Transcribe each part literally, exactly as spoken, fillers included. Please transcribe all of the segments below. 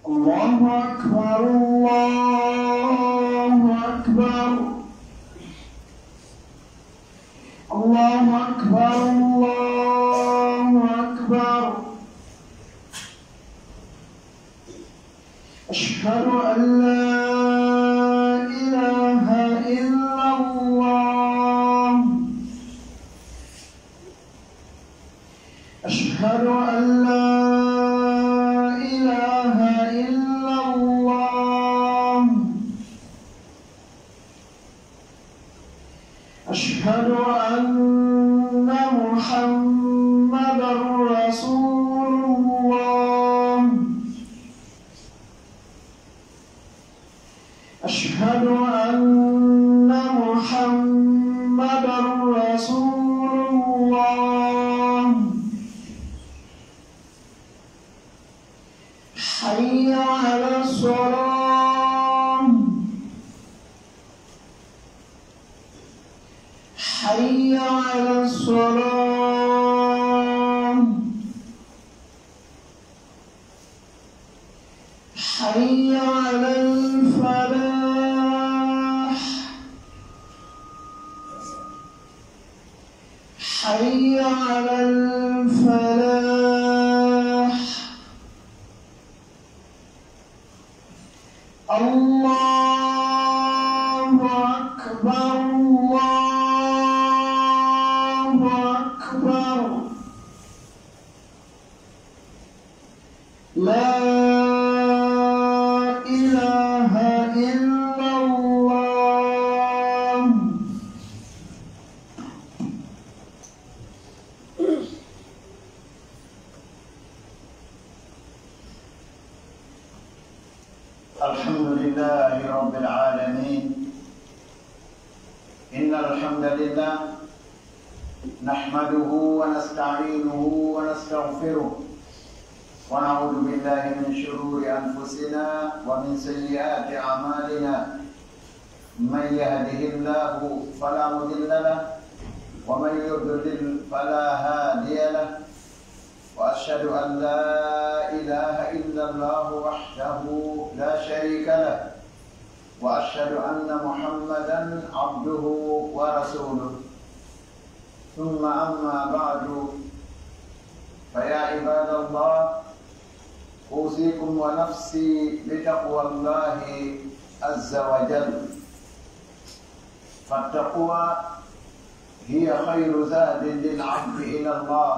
الله أكبر، الله أكبر، الله أكبر، الله أكبر. أشهد أن لا إله إلا الله. أشهد أن لا إله إلا الله. أشهد أن محمدا رسول الله. أشهد أن محمدا رسول الله. حي على الصلاة. حي على الصلاة. حي على الفلاح. حي على الفلاح. الله أكبر، الله أكبر. لا إله إلا الله. الحمد لله رب العالمين. إن الحمد لله نحمده ونستعينه ونستغفره، ونعوذ بالله من شرور أنفسنا ومن سيئات أعمالنا. من يهده الله فلا مضل له، ومن يضلل فلا هادي له. وأشهد أن لا إله إلا الله وحده لا شريك له، وأشهد أن محمدا عبده ورسوله. ثم أما بعد، فيا عباد الله، أوصيكم ونفسي بتقوى الله عز وجل. فالتقوى هي خير زاد للعبد إلى الله،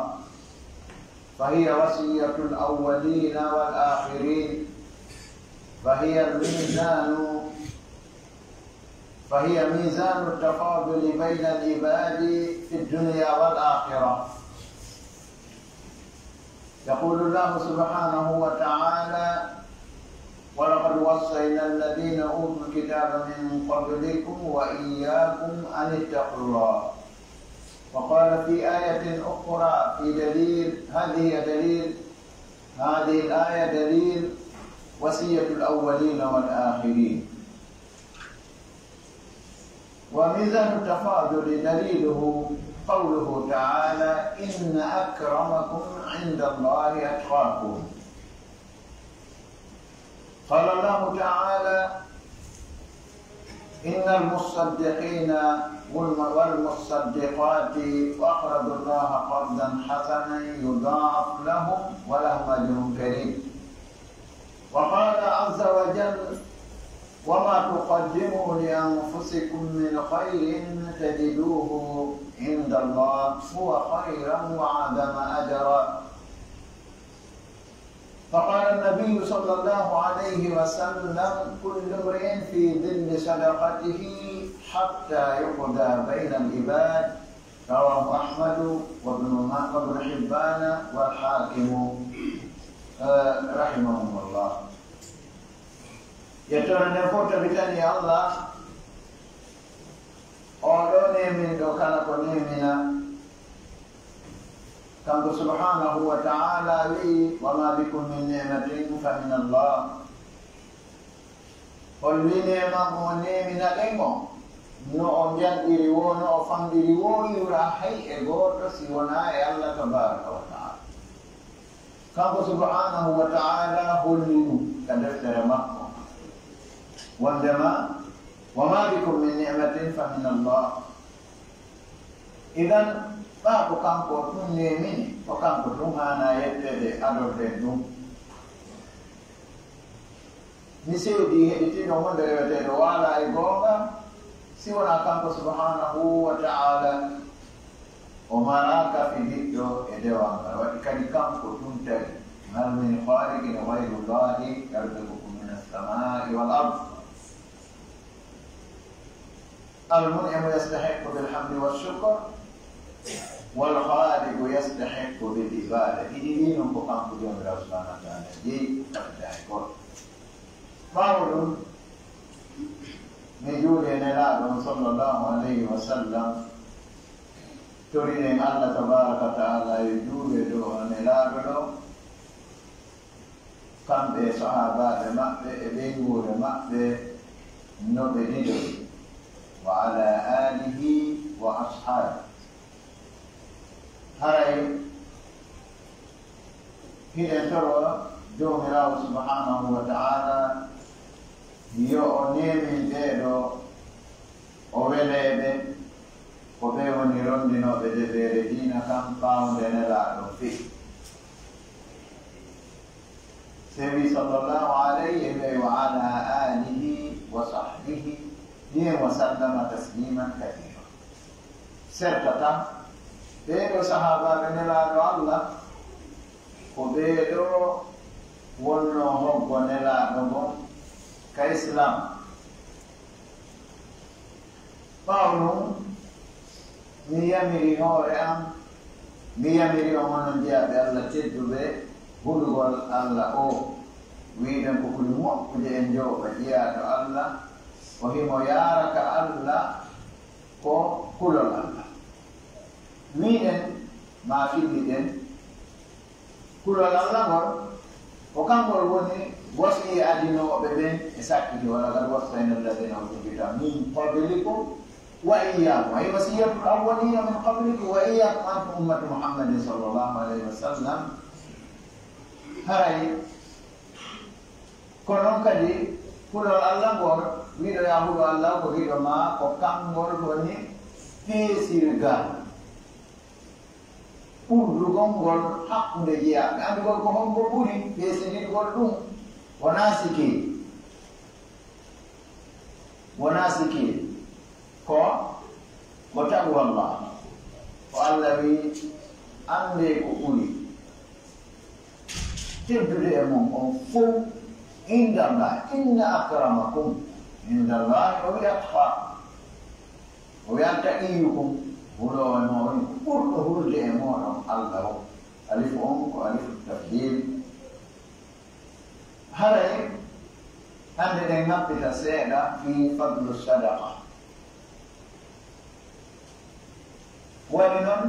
فهي وصية الأولين والآخرين، فهي الميزان، فهي ميزان التفاضل بين العباد في الدنيا والآخرة. يقول الله سبحانه وتعالى: ولقد وصينا الذين أوتوا الكتاب من قبلكم وإياكم أن اتقوا الله. وقال في آية أخرى في دليل، هذه دليل، هذه الآية دليل وصية الأولين والآخرين. وميزان التفاضل دليله قوله تعالى: إن أكرمكم عند الله أتقاكم. قال الله تعالى: إن المصدقين والم-، والمصدقات أقرضوا الله قرضا حسنا يضاعف لهم ولهم أجر كريم. وقال عز وجل: وما تقدموا لأنفسكم من خير تجدوه عند الله هو خيرا وأعظم أجرا. فقال النبي صلى الله عليه وسلم: كل امرئ في ظل صدقته حتى يقضى بين العباد. رواه أحمد وابن ما-، وابن حبان والحاكم، آه، رحمهم الله. Yettoore nden fow tabitani e Allah, oo ɗoo neeminɗo kala ko neemina. Kanko subhaanahu wa ta'aalaa wi'i: وما بكم من نعمة فمن الله. Holli neema mo neeminaɗen on, no o njalɗiri woo, no o famɗiri woo, iwraa hay e gooto si wonaa e Allah tabaaraka wa ta'aalaa. Kanko subhanahu wa ta'ala holli ɗum ka deftere makko, wondema, "Wa ma bikum min ni'matin fa min Allah." Idan, ɓaa ko kanko tun neemini, ko kanko tun haana yetteede, adorɗen ɗum. Mi seedii heɗitiiɗo mo nde reweteeɗo waalaa e goonga, si wonaa kanko subhanahu wa ta'ala. O maraaka filiɗɗo e dewal ngal, waɗi kadi kanko tun tagi. "Hal min khaliqin ghayru Allahi yarzuqukum minas samaa'i wal ard." Al-mun'imu yastahiqqu bil hamdi wa shukr, wal khaliqu yastahiqqu bil ibada. Ɗiɗi ɗi non ko kanko Joomiraaɗo subhanahu wa ta'ala jeyi, waɗda e goɗɗo. Ɓaawo ɗum, mi juuli e Nelaaɗo on sallallahu alayhi wa sallam, toriɗen Allah tabaraka wa ta'ala yo juulu e dow o Nelaaɗo ɗo, kamɓe e sahaabaaɓe maɓɓe e ɓeynguure maɓɓe no ɓe ɗiɗo, wa ala alihi wa ashaabi. Haray hiɗen toro Joomiraawo subhanahu wa ta'ala yo o neemin ɓee ɗo, o welee ɓe, ko ɓe woni rondinooɓe defeere diina kan, ɓaawo nde Nelaaɗo feƴƴi. Sewi sallallahu alayhi wa ala alihi wa sahbihi, nden wa sallama tasliman kathira. Sertata, ɓee ɗo sahaabaaɓe Nelaaɗo Allah, ko ɓee ɗo wonnoo hoggo Nelaaɗo ngon ka Islaam. Ɓaawo ɗum, mi yamiri hoore am, mi yamiri on, onon jiyaaɓe Allah tedduɓe, hulugol Allah o, wi'uɗen ko kuli moƴƴude en jooɓa jiyaaɗo Allah, o himo yaara ka Allah ko kulol Allah. Wi'uɗen, maa filliɗen, kulol Allah ngol, ko kangol woni wasiya adinooɓe ɓen e sakkiti, "Wa laqad wassayna alladhina utul kitaba min qablikum wa iyyakum." Ay wasiyatul awwalina min qablikum wa iyyakum, antum ummatu Muhammadin sallallahu alayhi wa sallam. Haray ko non kadi kulol Allah ngol, wi'uɗo yaa hulu Allah, ko wi'uɗo maa ko kangol woni peesirgal. Ɓurdugol ngol hakkunde jiyaaɓe. Anndugol ko hombo ɓuri, peesindirgol ɗum, wonaa sikil. Wonaa sikil. Ko, ko taqwallah. Ko Allah wi'i, anndee ko ɓuri teddude e mon on fow, indallah, inna akramakum indallahi, o wi'i, atqakum. O wi'an, taqiyyukum, huloowo e mooɗon, ɓurɗo hulde e mooɗon Allah o. Alif on ko alifu tafdil. Haray, hannde ɗen ŋappita seeɗa fii fadlu sadaqa. Woni non,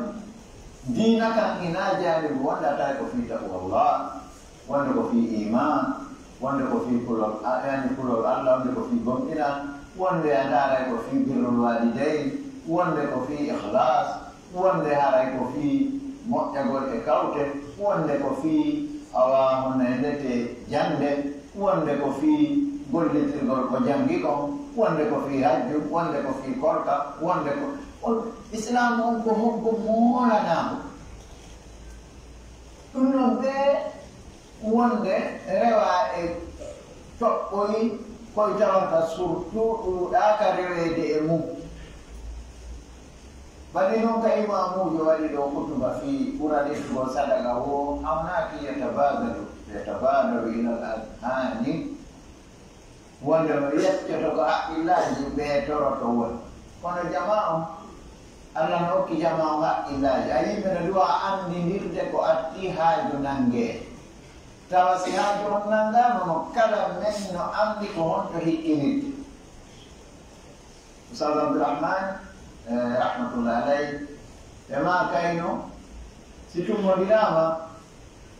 diina kan hinaa jaanibol wonde a tawi ko fii taqwallah, wonde ko fii iman, wonde ko fii kulol, a, yani kulol Allah, wonde ko fii gomɗinal, wonde a ndaaray ko fii birrul walidayn, wonde ko fii ikhlas, wonde haray ko fii moƴƴagol e kawte, wonde ko fii awa honno e ndete jannde, wonde ko fii gollitirgol ko janngi kon, wonde ko fii hajju, wonde ko fii korka, wonde ko, on, Islaamu on ko hoggo moolanaago. Ɗum non ɓe wonde rewa e toɓɓoyi koy tawata surtout ɗuuɗaaka reweede e mum. Bali non ka imaamuujo waɗi ɗo kutuba fii ɓural ittugol sadaka woo, hawnaaki yatabadalu, yatabadalu ilal adhaani, wonde no yeccoto ko haqqillaaji ɓe toroto woni. Kono jamaa on, Allah no okki jamaa on haqqillaaji. A yimɓe no duwa anndindirde ko atti haaju nanngee. Tawa si haaju on nanngaama mo, kala men no anndi ko honto hiqqinirde. Ustaz Abdurrahman, eh, rahmatullahi alayhi, ɓe maa kayno, si tummondiraama,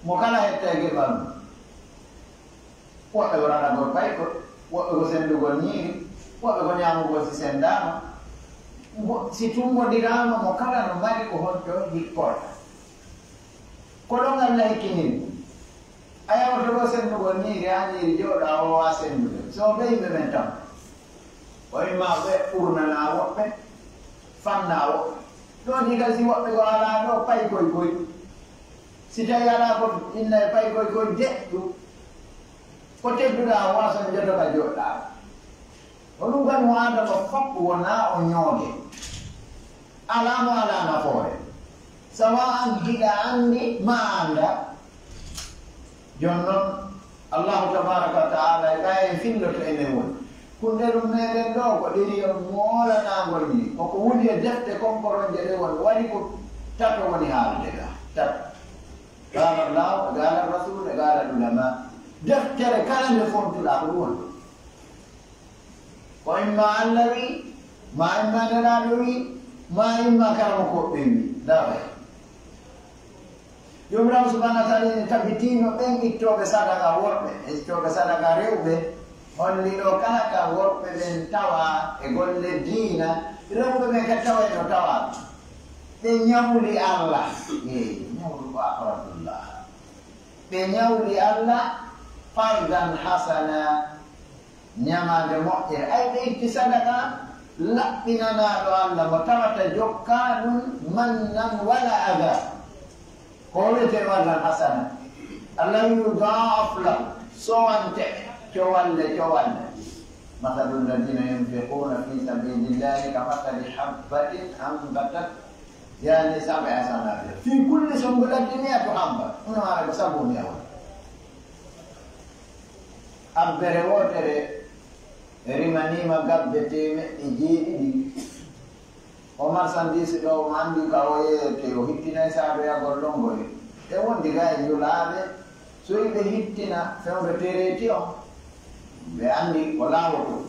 mo kala hetta e geɓal mum. Woɓɓe ko raɗagol paykol, woɓɓe ko senndugol ñiiri, woɓɓe ko ñaamugol si senndaama. Mo, si tummondiraama, mo kala no mari ko honto hikkorta. Ko ɗon Allah hikkiniri. Iri aniiri jooɗo a woowaa senndude. So ɓe yimɓe men tan. O imma ɓe ɓurnanaa woɓɓe, fannaa woɓɓe. Ɗoo ni kadi si woɓɓe ko alaa ɗoo, pay koy koy. Si tawii alaa ko inna e pay koy koy deƴƴu. Ko tedduɗaa o waasan joto ka jooɗɗaa. Ko ɗum kan mo Aadama fof wonaa o ñooge. Alaa mo alaa nafoore. Sawa an hiɗa anndi, maa annda. Jooni non, Allahu tabaaraka wa ta'aala e ɓay en filloto enen woni. Kunɗe ɗum meɗen ɗoo ko ɗeriyol moolanaangol ni. Ko ko woni e defte konkoronje ɗe woni. Waɗi ko tato woni haalde ga. Tato. Qaala Allahu, qaala Rasuul, qaala ulamaa. Deftere kala nde fontuɗaa ko ɗum woni. Ko imma Alla wi, maa imma Nelaaɗo wi, maa imma karamokooɓe wi. Daway. Joomiraaɗo subhaanahu wa ta'aala ene tabitino ɓen ittooɓe sadaka worɓe, e ittooɓe sadaka rewɓe, holli ɗoo kala ka worɓe ɓen tawa e golle diina, rewɓe ɓen kadi tawa e no tawa. Ɓe ñawli Alla. Ee, ñawlu ko aqradullah. Ɓe ñawli Alla qardan hasana. Ñamaande moƴƴere. Ay, ɓe itti sadaka laɓɓinanaaɗo Alla mo tawata jokkaa ɗum mannan wala ada. Ko o wi'etee qardan hasana. Alla wi yudha'af lahu. Sowante. Cowalle, cowalle. Mathalu alladhina yunfiquna fi sabilillahi kamathali habbatin anbatat, yani, sab'a sanabila. Fi kulli sunbulatin mi'atu habba. Ɗum haara ko sabu mi awon. Abbere wootere rimaniima gabbe teemeɗɗe jeeɗiɗi. O marsandiisi ɗoo, omo anndi ka o yeeyetee, o hittinay saadoyagol lonngoy. E wondi ga e njulaaɓe, so hiɓe hittina fewndo tereeti on, ɓe anndi ko laawoto.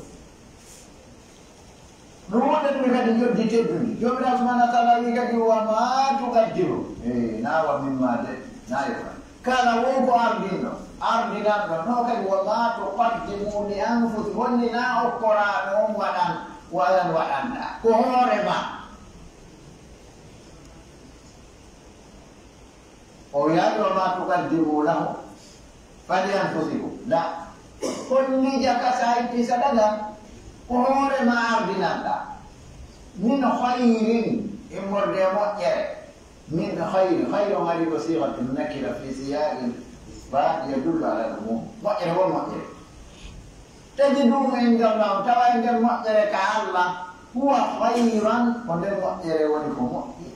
No woodani kadi njoddi teddundi. Joomiraaɗo subhaanahu wa ta'aala wi'i kadi, "Wa maa tuqaddimu." Ee, naa wa mimmaa de, naa yo kan. Kala won ko ardinɗo, ardinanɗo, no kadi, "Wa maa tuqaddimu li anfusikum." Holli naa okkoraaɗo on waɗan, waɗan, waɗanɗaa. Ko hoore maa. O wi'aali, "Wa maa tuqaddimu lahu fa li anfusikum." La. Kon mija ka sa itti sadaka, ko hoore ma ardinanɗa. Min khayrin, immorde e moƴƴere. Min khayri, khayri on ari ko sighatu nakira fi siyaqil isbat yadullu ala al-umum. Moƴƴere wo moƴƴere. Tajiduhu inda Allah, tawa e nder moƴƴere ka Allah, huwa khayran, ko nden moƴƴere woni ko moƴƴi,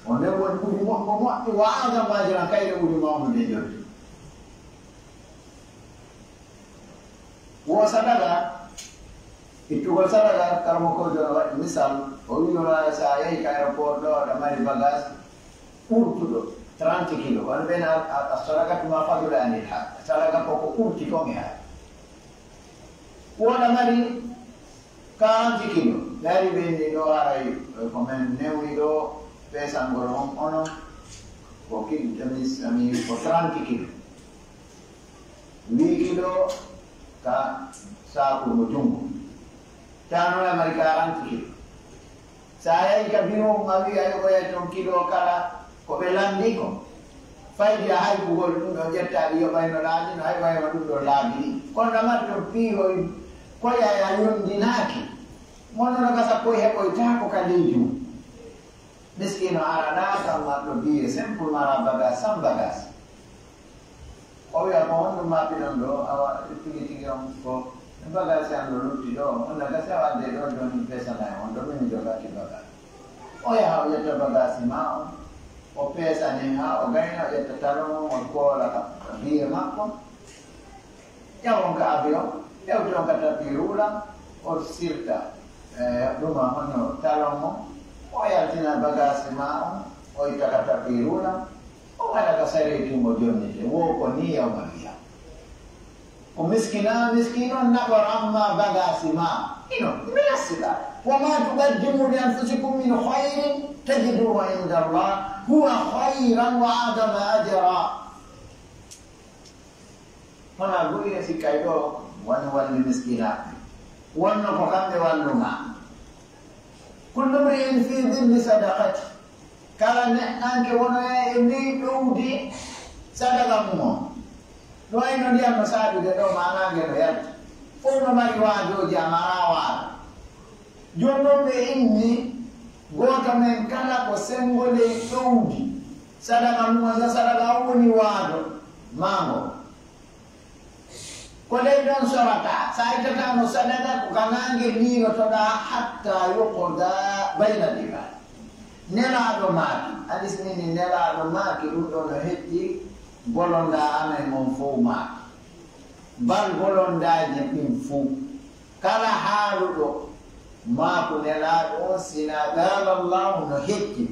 ko nden woni ɓuri moƴƴo moƴƴi, wa a'zamu ajran, kayre ɓuri mawnude jodde. Wo sadaka, ittugol sadaka, karamokoojo no waɗi misal, o wi'no, sa yahi ka aéroport ɗo, aɗa mari bagage ɓurtuɗo trente kilo, kono ɓen a, a, a sadakatu ma fadula anil ha, sadaka ko ko ɓurti kon e ha. Wona mari quarante kilo. Dari ɓe inni ɗo haray ko men newni ɗo pesangol on, onon ko kil-, ami, ami ko trente kilo. Huit kilo ka saakuru mo junngo. Tano e mari quarante kilo. Sa yahi ka biro, a wi'i a yoɓoyay ton kilo kala ko ɓe lanndii kon. Faydi a haybugol ɗum ɗon ƴettaa ɗi yoɓayno laabi no, haybay ma ɗum ɗon laabi ɗi. Kono ɗamat ton piihoy koyay a yonndinaaki. Mon nono ka sappo e heɓoytaako ka leydi mum. Miskiino ara ɗaa, samma ɗo biye, simple mara bagage, sans bagage. O wi'a, "Ko honɗum maapiɗon ɗo? Awa, tigi tigi on ko bagage an ɗo lutti ɗo. On na gasi a wadde ɗo, jooni mi pesanay on ɗo, min mi jogaki bagage." O yaha, o ƴetta bagage maa on, o pesane haa o gayna, o ƴetta talon on, o koola ka biye makko. Ƴawon ka avion, ƴawton ka tapis roulant, o sirta, eh, ɗuma honno talon on, o yaltina bagage maa on, o itta ka tapis roulant, o waɗa ka sareeti mo jonnete, wo ko ni yawmal qiyama. Ko miskina, miskino naɓoran ma bagage maa. Ino, mi lassita. Wa ma tuqaddimu li anfusikum min khayrin tajiduhu inda Allah, huwa khayran wa a'zama ajra. Hono a guri e sikkay ɗo, wano walli miskinaaɓe. Wonno ko kamɓe wallumaa. Kullu mri'in fi dhilli sadaqati. Kala neɗɗanke wonoya e ley ɗowdi sadaka mum on. Wayno ndiyam no saaɓude ɗoo, maa naange no yalta. Fow no mari waadooji, a maraa waado. Jooni non ɓe inni gooto men kala ko senngo ley ɗowdi. Sadaka mum on, sadaka on woni waado maa ngo. Ko ley ɗon sorata, so a ittataano sadaka, ko ka naange liilotoɗaa, hatta yuqda bayna al-ibad. Nelaaɗo maaki, hadis min ni Nelaaɗo maaki, ɗum ɗoo no heƴƴi, bolondaa amen on fow maaki. Bal bolondaaji ɗin fow. Kala haaluɗo maaku Nelaaɗo on, si na qaala Allaahu no heƴƴi.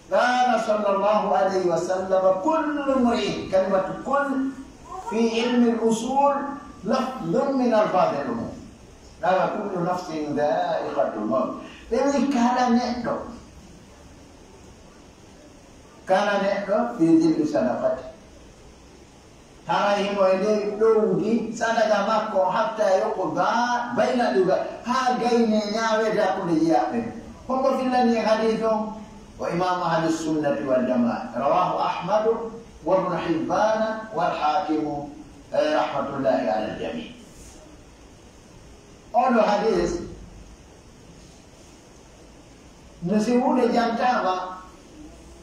قال صلى الله عليه وسلم: كل امرئ، كلمة كل في علم الأصول لفظ من ألفاظ العموم. قال: كل نفس ذائقة الموت. Ɓe wi'i kala neɗɗo, kala neɗɗo في ظل صدقته. Hara himo e ley ɗowdi sadaka makko, حتى يقضى بين العباد, haa gaynee ñaaweede hakkunde jiyaaɓe ɓen. Hombo fillani en hadiis on? Ko Imaamu Ahli Sunnati wal Jamaa. رواه أحمد وابن حبان والحاكم، eh, رحمة الله على الجميع. Oo ɗoo hadiis, no si huunde jantaama,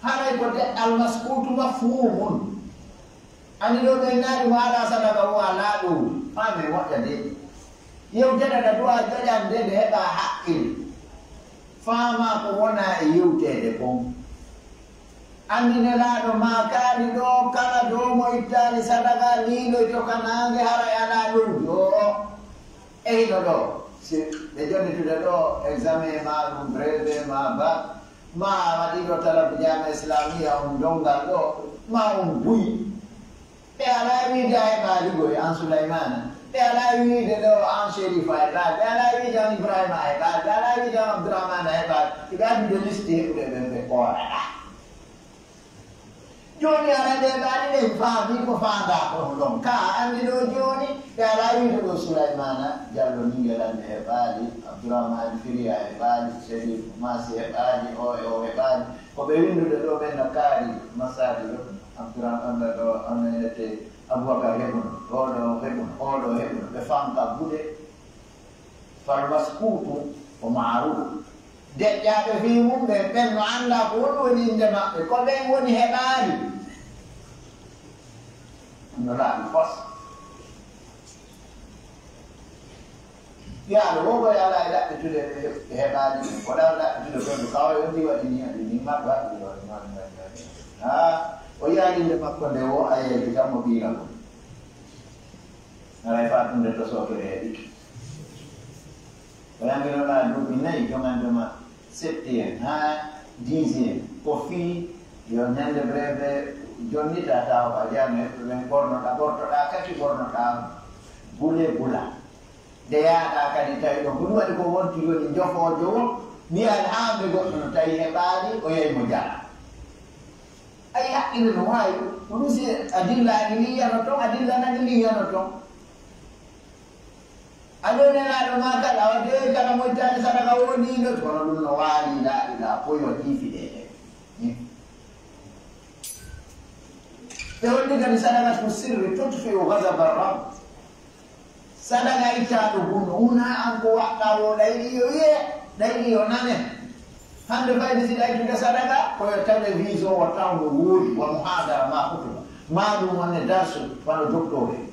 haray ko de almaskuutu mafhuumun. Anndi ɗoo ɓe naari mo alaa sadaka o alaa ɗoo. Faamee moƴƴa de. Yewtere nde du'a joƴande nde heɓa haqqil. Faamaa ko wona e yewteede kon. Anndi Nelaaɗo maakaali ɗoo, kala doomo ittaali sadaka, liiloyto ka naange, haray alaa ɗowdi. Oo. E hino ɗoo, si ɓe jonnitude ɗoo, examen maa ɗum, brevet maa bac, maa waɗi ɗoo talabu jaami'a islamiya on donngal ɗoo, maa on buy. Ɓe alaa wiide a heɓaali goy an Sulaymaana. Ɓe alaa wiide ɗoo an Sherifa a heɓaali. Ɓe alaa wiide an Ibrahima a heɓaali. Ɓe alaa wiide an Abdurahmaana a heɓaali. Ɓe addude liste heɓuɓe ɓen ɓe koorata. Jooni aran ɓe ɓaali ɓen faami ko faandaa kon ɗon. Ka anndi ɗoo jooni, ɓe alaa wiide ɗoo Sulaymaana Jallo Ningelannde heɓaali, Abdurahmaani Firiya heɓaali, Sherif Maasi heɓaali, oo e oo heɓaali. Ko ɓe winndude ɗoo ɓen no kaari masaali ɗoo, Abdurahmaani ɗoo, on no innetee Abubakar heɓuno, oo ɗoo heɓuno, oo ɗoo heɓuno. Ɓe fanka buɗe. Fal maskuutu ko maaruuf. Deƴƴaaɓe fii mum ɓen, ɓen no anndaa ko honɗum woni innde maɓɓe, ko ɓen woni heɓaali. No laaɓi fos. Fiyaaɗo woo ko alaa e ɗaɓɓitude ɓe he-, ɓe heɓaali ɗum. Ko ɗaɓɓitude kon, ko kaway on ɗi waɗi nii, waɗi nii, marɗo haqqille waɗi nii, waɗi nii, waɗi nii. Haa, o yi'aa innde makko nde woo, a yeeyi tan mo ɓiira kon. Haray faatunde to sooto e heɓiki. Ko yannginoɗaa duuɓi nayi, joman joma septième haa dixième. Ko fii yo ñande brevet jonnita taw ko a jeyaa no heɓɓe ɓen ɓornoɗaa, ɓortoɗaa kaki, ɓornoɗaa bule bula. Nde yaaɗaa kadi tawi ɗon, ko ɗum waɗi ko wonti woni njofoojo woo, wi'aa haa nde goɗɗo no tawi heɓaali, o yahi mo jala. Ay, haqqille no waawi. Ko ɗum si a dilla aqliyya no ton, a dilla naqliyya no ton. A ɗo Nelaaɗo maa kala, o de kala mo ittaani sadaka woni ɗo, kono ɗum no waali la ilaha, ko yo ɗii fiɗeede. Ɓe holli kadi sadaka ko sirri, tutfi'u ghadaba Rabb. Sadaka ittaaɗo gun, hunaa an ko waɗɗaa woo, ɗa yiɗi yo yi'e, ɗa yiɗi yo nane. Hannde fayde si ɗa ittude sadaka, ko yo télévision o taw no woodi, wa muhaadara maa hutuba, maa ɗum wonde darsu, wano docteur en.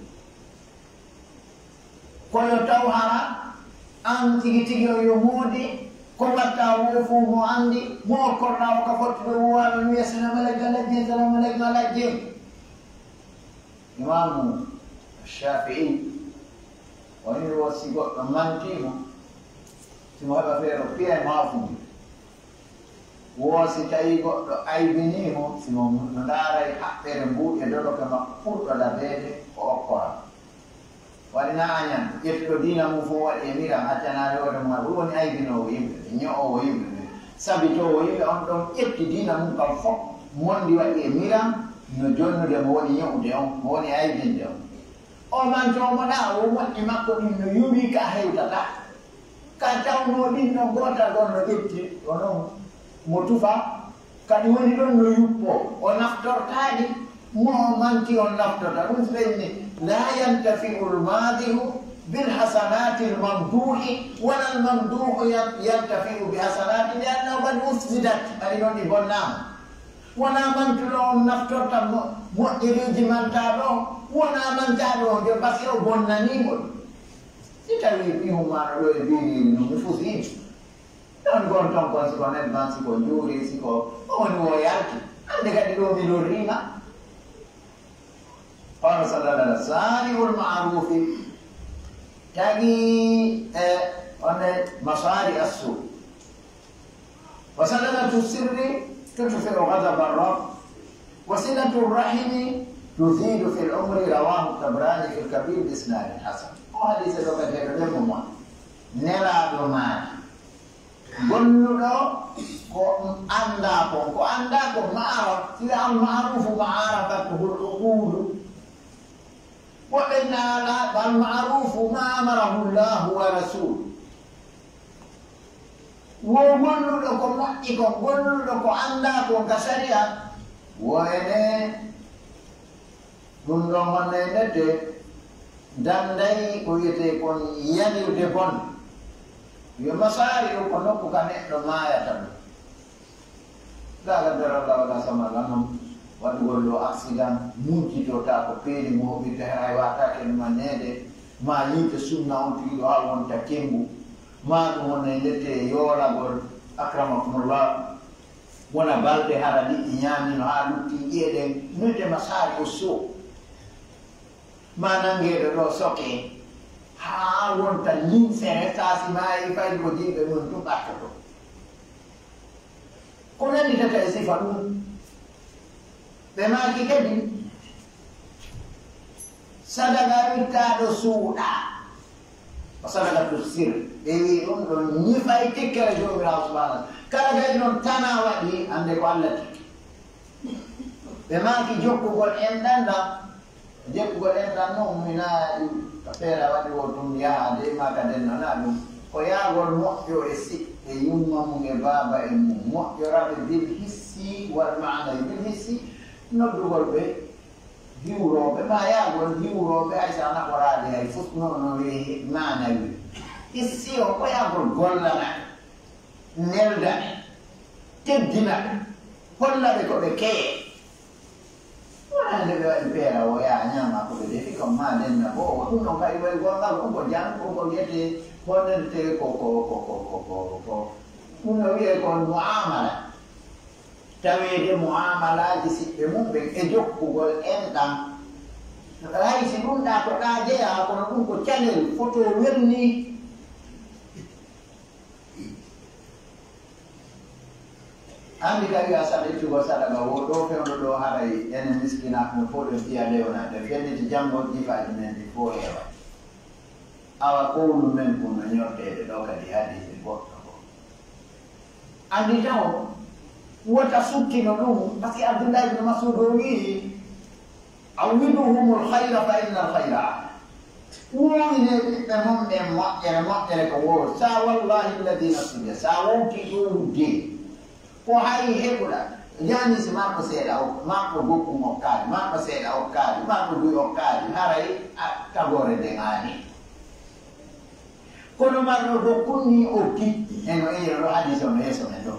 Ko yo taw hara, an tigi tigi on yo moodi, ko mbaɗtaa woo fow mo anndi, mo okkorɗaa o ka fottude woo, aɗa wi'a, "Salaamu aleyka, lajje, salaamu aleyka, lajje." Imaamu Shaafi'i, o wi'i wo si goɗɗo mantii mo, si mo heɓa feere, o piya e maafundi. Wo si tawii goɗɗo aybinii mo, si mo no ndaaray haɓɓere mbuuɗe doloke makko ɓurɗo labeede, o okkora. Waɗi na añan, ƴettuɗo diina mum fof waɗi e miran, accanaade hoore mum, ɗum woni aybinoowo yimɓe ɓe, ño'oowo yimɓe ɓe, sabitoowo yimɓe, on ɗon ƴetti diina mum kan fof, mondi waɗi e miran, no jonnude mo woni ño'ude on, mo woni aybinde on. O manto mo ɗa, o moƴƴi makko ɗin no yuwi ka hewtata. Ka tawnoo ɗin no goota ɗon no ƴetti, o non mo tufa, kadi woni ɗon no yuppo, o naftortaali. Mo manti on naftota, ɗum si ɓe inni, "لا ينتفع المادح بحسنات الممدوح، ولا الممدوح ين-، ينتفع بحسناته لأنها قد أفسدت." Ɓay non ɗi bonnaama. Wonaa mantuɗo on naftorta mo-, moƴƴereeji mantaaɗo on, wonaa mantaaɗo on, de parce que o bonnanii mo ɗum. Si tawii mi hummaano ɗoo e biiriiri non, mi fusii. Ɗon gon ton kon, si ko nebban, si ko njuuri, si ko, ko woni wo yalti. Hannde kadi ɗoo mi lorriima. Qala sallallahu alaihi wasallam, "صانع المعروف تقي، eh, on ne, مصارع السوء. وصدقة السر تطفئ غضب الرب. وصلة الرحم تزيد في العمر." رواه الطبراني في الكبير بإسناد حسن. O hadiise ɗoo kadi heɗoɗen mo moƴƴi. Nelaaɗo maaki, golluɗo ko anndaa kon, ko anndaa kon ma'araf, sila al ma'rufu ma'arafatuhu al uqulu. Woɓɓe naala, "Al ma'rufu ma amarahu Allahu wa rasuluhu." Wo golluɗo ko moƴƴi kon, golluɗo ko anndaa kon ka sariya, wo ene ɗum ɗon honno e nette danday ko wiyetee kon yanirde bon. Yo masaari o ko nokku ka neɗɗo maayata ɗum. Daa gaddara Allah wala samalla non waɗugol ɗo accident, mujjitota ko peeni mo hoɓirta hara e waataake ɗum anneede, ma yiite sunna on tigi ɗo haa wonta kembu, ma ɗum honno e nette yoolagol, akramakumullah. Wona balɗe hara liƴƴi ñaamino haa lutti ƴi'e ɗen, nuytema saari o soo. Ma nanngeeɗo ɗo soke haa wonta linsere, saa si maayi fayde ko jimɓe mum tun ɓattoto. Ko nannditata e sifa ɗum? Ɓe maaki kadi, sadaka wittaaɗo suuɗaa. Wa sadaqatu sir. Ɓe wi'i ɗum ɗon ñifay tikkere Joomiraaɗo subhaanahu. Kala kadi non tanaa waɗi, annde ko Alla tikki. Ɓe maaki jokkugol enɗan ɗan. Jokkugol enɗan non, mi naa ka feere waɗi wo ɗum yaha de ma ka dennanaa ɗum. Ko yaagol moƴƴo e siɓɓe yumma mum e baaba en mum. Moƴƴoraɓe bil hissi wal maanawi. Bil hissi, noddugol ɓe hiwrooɓe, maa yaagol hiwrooɓe, hay so a naɓoraade hay fus, noon no wi'ee maanawi. Hissi o, ko yaagol gollana ɓe, nelda ɓe, teddina ɓe, holla ɓe ko ɓe keye. Wonaa nde ɓe waɗi peera o yaa ñaama ko ɓe defi, kam maa denna ko o, ɗum ɗon kadi waɗi gongal, ɗum ko jam, ɗum ko wiyetee, ko nentee, ko, ko, ɗum no wi'ee kon mu'amala. Taweede mu'amalaaji siɓɓe mum ɓen e jokkugol enɗan. Hay si ɗum ɗaa ko ɗaa jeyaa, kono ɗum ko calel fotoo welni. Anndi kadi a saɗa ittugol sadaka wo ɗoo fewndo ɗoo haray enen miskinaaɓe ɓen fow ɓe fiya lewna, ɓe felliti janngo jifaaji men ɗin fow heewa. Awa kowlu men kun no ñorteede ɗoo kadi hadiise goɗɗo goo. Anndi taw wota suttino ɗum, parce que Abdullahi ibn Mas'ud o wi'i, "Awwiduhumul khayra fa innal khayra." Wuuwinee ɓiɓɓe mon ɓen moƴƴere, moƴƴere ko woo. Sa wallahi alladhi nafsi biyadihi, sa wowtii ɗum wudde. Ko hay heɓuɗa, yani si marɗo seeɗa o-, marɗo gokkun okkaali, marɗo seeɗa okkaali, marɗo buy okkaali, haray a tagoore nden aani. Kono marɗo gokkun ni okki, en o eyira ɗo hadiis on yeeso men ɗo.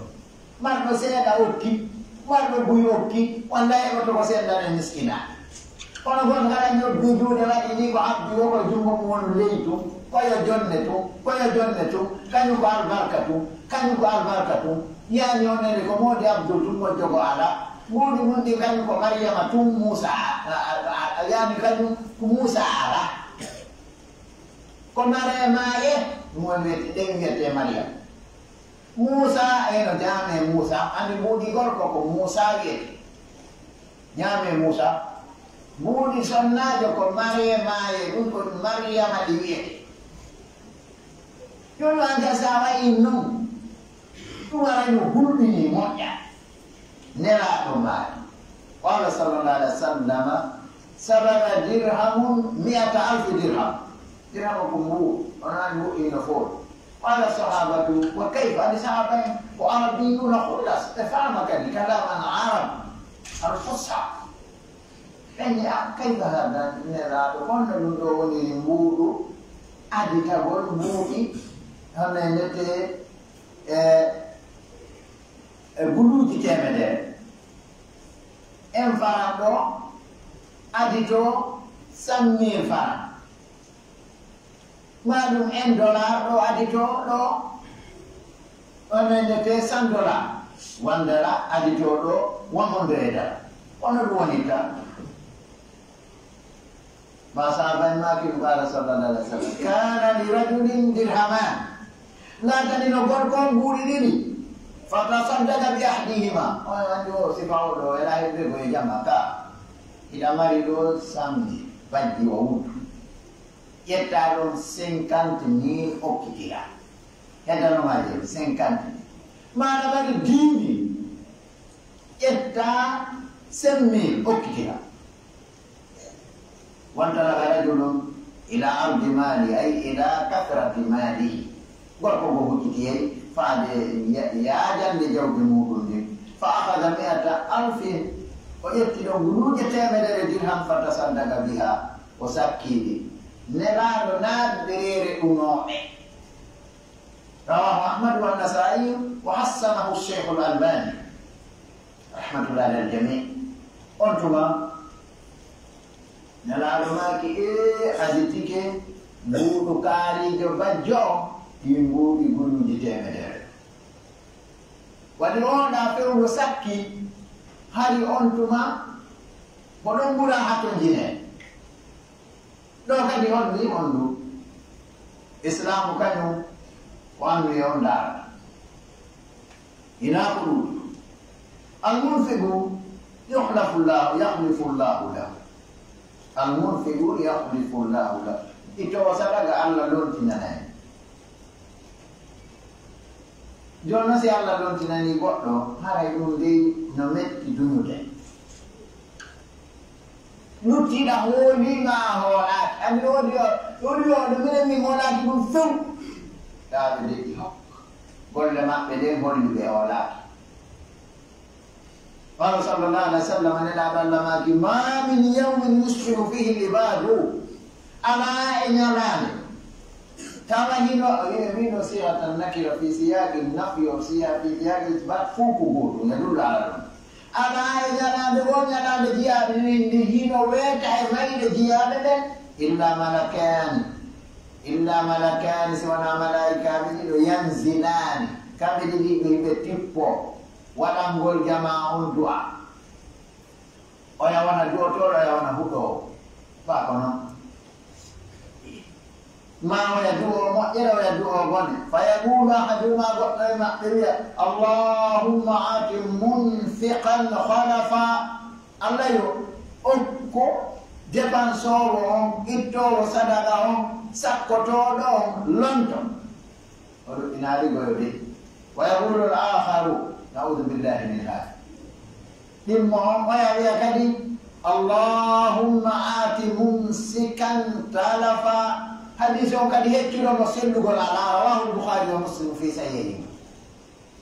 Marɗo seeɗa okki, marɗo buy okki, walla heɓoto ko seeɗa e miskinaaɓe. Kono gon kala ñoddi juuɗe waɗi ni ko abdi o, ko junngo mum wonu ley tun, ko yo jonne tun, ko yo jonne tun, kañum ko albarka tun, kañum ko albarka tun. Yani o nene ko moodi Abdul tun moƴƴo ko ala. Mbuuɗi mun ɗin kañum ko Mariyama tun Muusa a, a, a, a, yani kañum ko Muusa ala. Ko Mariyama ye, ɗum woni wiyete, ɗen wiyete Mariyama. Muusa, eno, jaame Muusa, anndi mbuuɗi gorko ko Muusa wiyete. Jaame Muusa. Mbuuɗi sonnaajo ko Maree Maaye, ɗum ko Mariyama ɗi wiyete. Ɗum noon, an kadi, so a waɗii noon, ɗum waɗa no hulɓinii, moƴƴa. Nelaaɗo maaki, qaala sallallahu alayhi wa sallam, "Sabaqa dirhamun mi'ata alfi dirham." Dirham ko mbuuɗi, on anndi mbuuɗi no foti. Qaala sahabatu, "Wa kayfa?" Anndi sahaaba en ko Arabiyyuuna khullas, ɓe faama kadi kalaman Arab al-fusha. Ɓe wi'i, "A, kayfa haada, Nelaaɗo, honno ɗun ɗoo woniri mbuuɗu aditagol mbuuɗi, hono e ndeke, e, e guluuji teemedere? En faran ɗoo aditoo cent mille faran." Maa ɗun en dollar ɗoo aditoo ɗoo, on en ndeke cent dollars, one dollar aditoo ɗoo one hundred dollar. Hono ɗun wonirta? Maa sahaaba en maaki ɗun, qaala sallallahu alaihi wasallam, "Kaana li rajulin dirhamaan." Laatanino gorko on mbuuɗi ɗiɗi. Fa tasaddaqa bi ahadihima. On anndi o sifa o ɗoo, ela hedde ko e jama ka. Hiɗa mari ɗoo cent mille, bajji o wuttu. Ƴetta ɗon cinquante mille okkitira. Heddanoma je cinquante mille. Maana mari dix mille. Ƴetta cinq mille okkitira. Wantalaqa rajulun ila ardi mali, ay ila kathrati malihi. Gorko go hucciti e faade ya-, yaajande jawdi muuɗum ndin. Fa akhadha mi'ata alfin, o ƴetti ɗon guluuje teemedere dirham, fa tasaddaqa biha, o sakkii ɗi. Nelaaɗo naatde reere ɗunooɓe. Rawahu Ahmad wa Nasaa'i wa hassanahu Sheikhul Albani. Rahmatullahi alal jamii. On tuma, Nelaaɗo maaki, "Ee, aditike mbuuɗu kaariijo bajjo on, ɗi mbuuɗi guluuji teemedere." Waɗi wooɗaa fewndo sakki, hari on tuma, ko ɗon ɓura hatonjinee. Ɗoo kadi holli on ɗun, Islaamu kañun ko annduyee on ndaarata. Hinaa ko ɗun. Al-munfiqu yukhlafu Llahu, yakhlifu Llahu lahu. Al-munfiqu yakhlifu Llahu lahu. Ittoowo sadaka, Alla lontinanay. Jooni non, si Alla lontinanii goɗɗo, haray ɗun dey no metti duñude. Luttiiɗa hooliima a hoolaaki. Anndi no woodi yo, woodi yo, no minen min hoolaaki ɗun few. Taa ɓe deƴƴi hok. Golle maɓɓe ɗen holli ɓe hoolaaki. Qala sallallahu alaihi wasallam, Nelaaɗo Alla maaki, "Ma min yawmin yusbihu fihi al-ibadu." Alaa e ñalaande. Tawa hino, e, wino siyatan nakira fi siyaqi nafi wa siya-, fi siyaqi isbat, fow ko gootum, e ɗun laara ɗun. Alaa e ñalaande woo ñalaande jiyaaɓe ɓen, ndi hino weeta e mayde jiyaaɓe ɓen, illa malakaani, illa malakaani, si wanaa malaa'ikaaɓe ɗiɗo, yanzilaani, kamɓe ɗiɗi ɓe, ɓe tippo waɗangol jamaa on du'a. Oya wona du'otooɗo, oya wona huɗoowo. Baa ko non. Maa oya du'oo moƴƴere, oya du'oo bone. Fa yaqulu ahaduhuma, goɗɗo e maɓɓe wi'a, "Allahumma aati munfiqan khalafa." Alla yo okku depansoowo on, ittoowo sadaka on, sakkotooɗo on, lonto. O ɗuɗɗinaali goyo de. Wa yaqulu al-akharu, na'udhu billahi min hadha. Ɗimmo on oya wi'a kadi, "Allahumma aati mumsikan talafa." Hadiisi on kadi heccuɗo mo sellugol alaa, rawahu al-Bukhari wa Muslim fi sahihihima.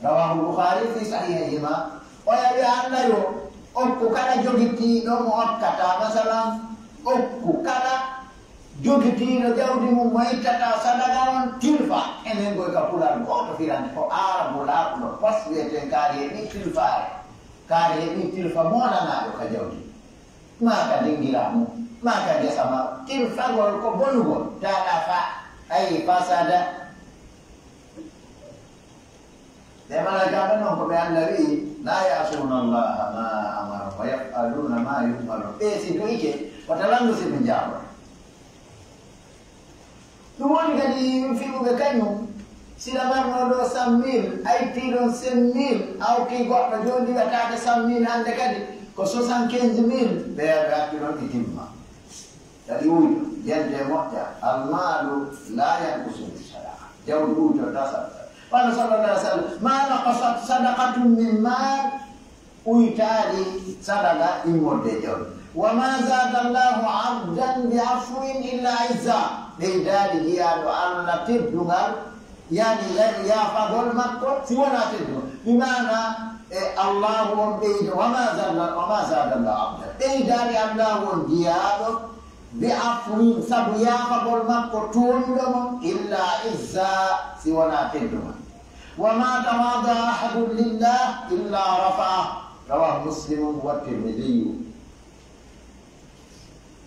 Rawahu al-Bukhari fi sahihihima. Oya wi'a Alla yo okku kala jogitiiɗo mo okkata, masalan, okku kala jogitiiɗo jawdi mun mo ittata sadaka on tilfa. Enen goy ka pular gooto firande ko Aarabu laaɓuɗo pos wi'eten kaari heɓi tilfaare. Kaari heɓi tilfa moolanaaɗo ka jawdi. Maa ka dingiraa mun, maa ka gesa maa. Tilfagol ko bonugol. Talafa, ay fasada. Ɓe malaykaaɓe non ko ɓe Alla wi'i, "La ya'suna Allaha ma amarahum wa yaf'aluna ma yu'marun." Ɓe si du'ike, wata landu si ɓe jaaboo. Ɗun woni kadi fiɓuɓe kañun, si ɗa marnoo ɗoo cent mille, a ittii ɗon cinq mille, a okkii goɗɗo, jooni ɗi waɗtaake cent mille hannde kadi, ko soixante-quinze mille, ɓe ɓe accu ɗon ɗi timma. Kadi wuyto, jente moƴƴa, almaalu laa yanqusu min sadaqa. Jawdi wuyto tasa. Qala sallallahu alaihi wasallam, "Ma naqasat sadaqatun min mal," uytaali sadaka immorde e jawdi. "Wa ma zada Allahu abdan bi afwin illa izza." Ɓeydaali jiyaaɗo Alla teddungal, yani ya-, yaafagol makko, si wonaa teddungal. Bi maana, E Allaahu on ɓeydo, وما زاد، وما زاد الله عبدا. Ɓeydaali Allaahu on jiyaaɗo bi afwin, sabu yaafagol makko tooñuɗo mo, إلا عزا, si wonaa tedduŋal. وما تواضع أحد لله إلا رفعه. رواه مسلم والترمذي.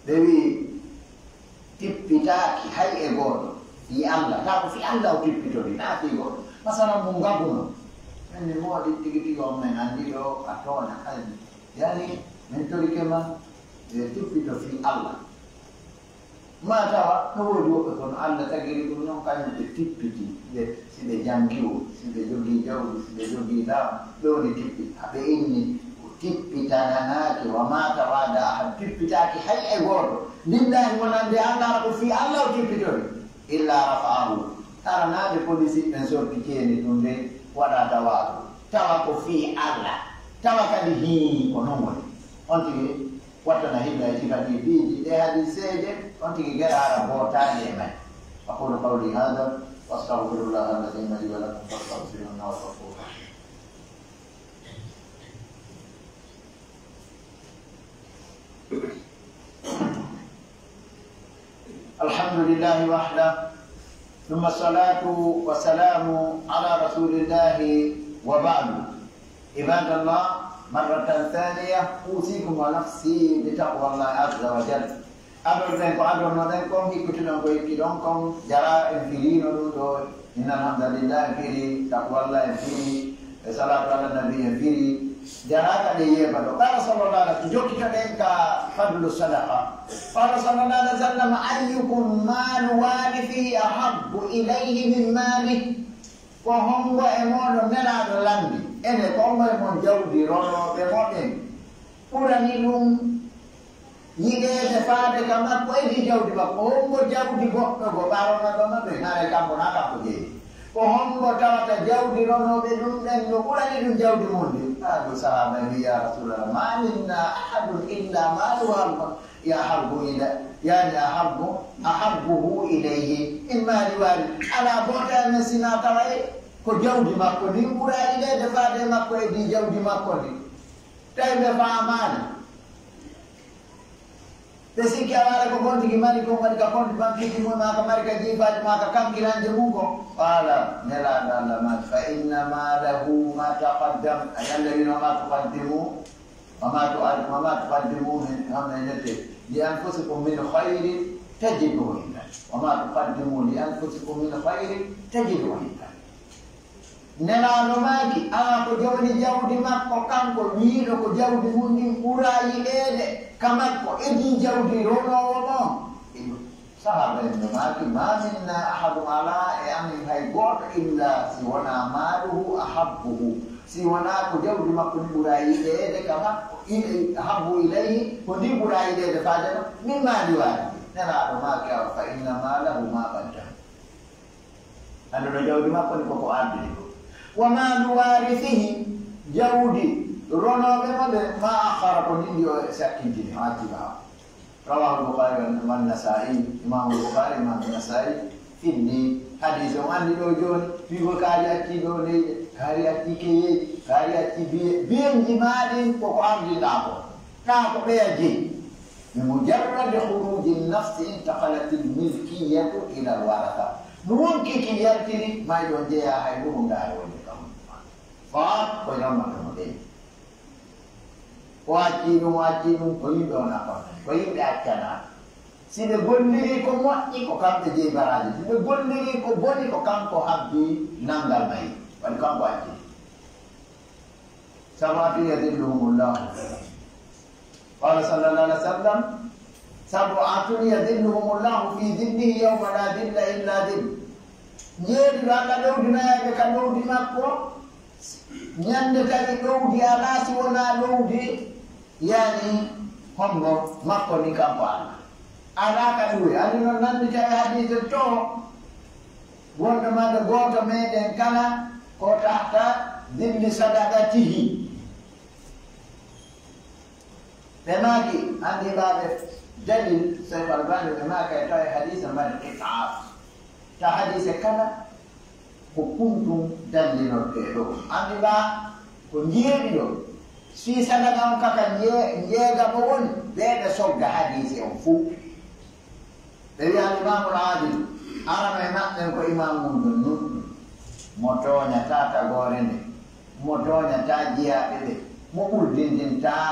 Ɓe wi'i, tippitaaki hay e gooto fii Alla, taa ko fii Alla o tippitori, naa fii gooto. Masalan, mo ngabuno, men ni moodi tigi tigi on men anndi ɗo a tooña, hay, yani, men torike ma, e tippito fii Alla. Maa tawa no woodi woɓɓe kono Alla tagiri ɗum non, kañum ɓe tippiti ɓe. Si ɓe janngiwo, si ɓe jogii jawdi, si ɓe jogii laamu, ɓe woni tippi. Aɓe inni, o tippitananaaki, وما تواضع أحد, tippitaaki hay e gooto. Lillahi wonande Alla, ko fii Alla o tippitori. إلا رفعه. Hara naa ɓe polisi ɓen sorti ceeni ɗum de waɗa tawaazu. Tawa ko fii Alla. Tawa kadi hii ko non woni. On tigi wattana hilla e sifa ɗi piiji ɗe hadiiseeje, on tigi gera hara bootaali e may. أقول قولي هذا وأستغفر الله العظيم لي ولكم فاستغفروه إنه هو الغفور الرحيم. الحمد لله وحده، ثم الصلاة والسلام على رسول الله وبعد. عباد الله، مرة ثانية أوصيكم ونفسي بتقوى الله عز وجل. Adon ɓen ko adonnoɗen kon, hikkutuɗon ko hikkiɗon kon, jara en firiino ɗum ɗo. Inna alhamdulillah en firi, taqwallah en firi, e salatu ala nabi en firi, jara ka ɗe yeeba ɗo. Qala sallallahu alaihi wasallam, jokkitoɗen ka fadlu sadaqa. Qala sallallahu alaihi wasallam, ayyukum malu warithihi ahabbu ilayhi min malih? Ko hombo e moɗon, Nelaaɗo lanndi, ene ko hombo e mon jawdi ronooɓe mo ɓen ɓurani ɗum yiɗeede faade ka makko e ndi jawdi makko? Hombo jawdi goɗɗo go ɓaronaɗo ma ɓen, haray kanko na kanko jeyi? Ko hombo tawata jawdi ronooɓe ɗum ɓen no ɓurani ɗum jawdi mun ndin? Qaalu, sahaaba en wi'i, ya Rasulallah, ma minna ahadun illa maluhu ahabbu, ya ahabbu ila-, yani ahabbu, ahabbuhu ilayhi min mali wari. Alaa gooto e men si na taway ko jawdi makko ndin ɓura yiɗeede faade makko e ndi jawdi makko ndin. Tawi ɓe faamaali. Ɓe sikki awaare ko gontigi mari kon waɗi ka konti bankiiji mum, maa ka mari ka jiifaaji, maa ka kankiranje mum kon. Qaala, Nelaaɗo Allah maaki, fa inna ma lahu ma taqaddam. A yalla wino ma tuqaddimu, wa ma tu'ad-, wa ma tuqaddimu min, min, li anfusikum min khayrin tajiduhu inda. Wa ma tuqaddimu li anfusikum min khayrin tajiduhu inda. Nelaaɗo maaki, aa, ko jawdi jawdi makko, kanko wiiɗo ko jawdi mun ndin ɓura yiɗeede ka makko, edii jawdi ronoowo mo. Sahaaba en no maaki, ma minna ahadun, alaa e amen hay gooto, illa si wonaa maaluhu ahabbuhu, si wonaa ko jawdi makko ndi ɓura yiɗeede ka makko, i-, ahabbu ilayhi, ko ndi ɓura yiɗeede faade no, min maali waade. Nelaaɗo maaki, awa fa inna maalahu ma qaddam. Annduɗo jawdi makko ndi ko ko ardini ko. Wa maalu waarisihi, jawdi ronooɓe mo ɓe, ma akhara, ko ndin ndi o sakkintini, o acci ɓaawo. Rawahu Bukhari wa Nasa'i, Imaamu Bukhari, Imaamu Nasa'i, finni hadiis on anndi ɗo jooni, wi'ugol kaari acci ɗo leyɗe, kaari acci keyeeji, kaari acci biye, biyenji maa ɗin ko ko ardinɗaa ko. Kaa ko ɓeya jeyi. Bi mujarradi khuruji nafsi intaqalatil milkiyatu ilal waratha. No wonkii ki yaltiri, mayɗo on jeyaa hay huundaare woni ka honɗun maa. Faa ko yamma ka mo ɓeyi. O accii ɗum, o accii ɗum, ko yimɓe on accata, ko yimɓe accanaa. Si ɓe golliri ko moƴƴi, ko kamɓe jeyi baraaji. Si ɓe golliri ko boni, ko kanko habbi nanngal mayi. Waɗi kanko accii. Sab'atun yadhilluhumullahu. Qala sallallahu alaihi wasallam, sab'atun yadhilluhumullahu fi dhillihi yawma la dhilla illa dhilluh. Njeeɗiɗo Allah ɗowdinayɓe ka ɗowdi makko, ñande tawi ɗowdi alaa si wonaa ɗowdi, yani hombo makko ni kanko Allah. Alaa ka ɗuwe, ani non nanndi tawi hadiise to, wonde maɗo gooto meɗen kala ko tahta dhilli sadaqatihi. Ɓe maaki, anndi baaɓe dalil, Seeku Albani ɓe maaka e tawi hadiisa mari qit'aat. Ta hadiise kala ko kuntum dallinortee ɗo. Anndi ba, Ko njeeɗiɗo, si sadaka on ka ka njee-, njeegamo woni, ɓe ɓe sogga hadiisi on fuu. Ɓe wi'a Al-Imaamul Aadil, arano e maɓɓe ko imaamu on ɗon nun, mo tooñataa tagoore nden, mo tooñataa jiyaaɓe ɓen, mo ɓurdintintaa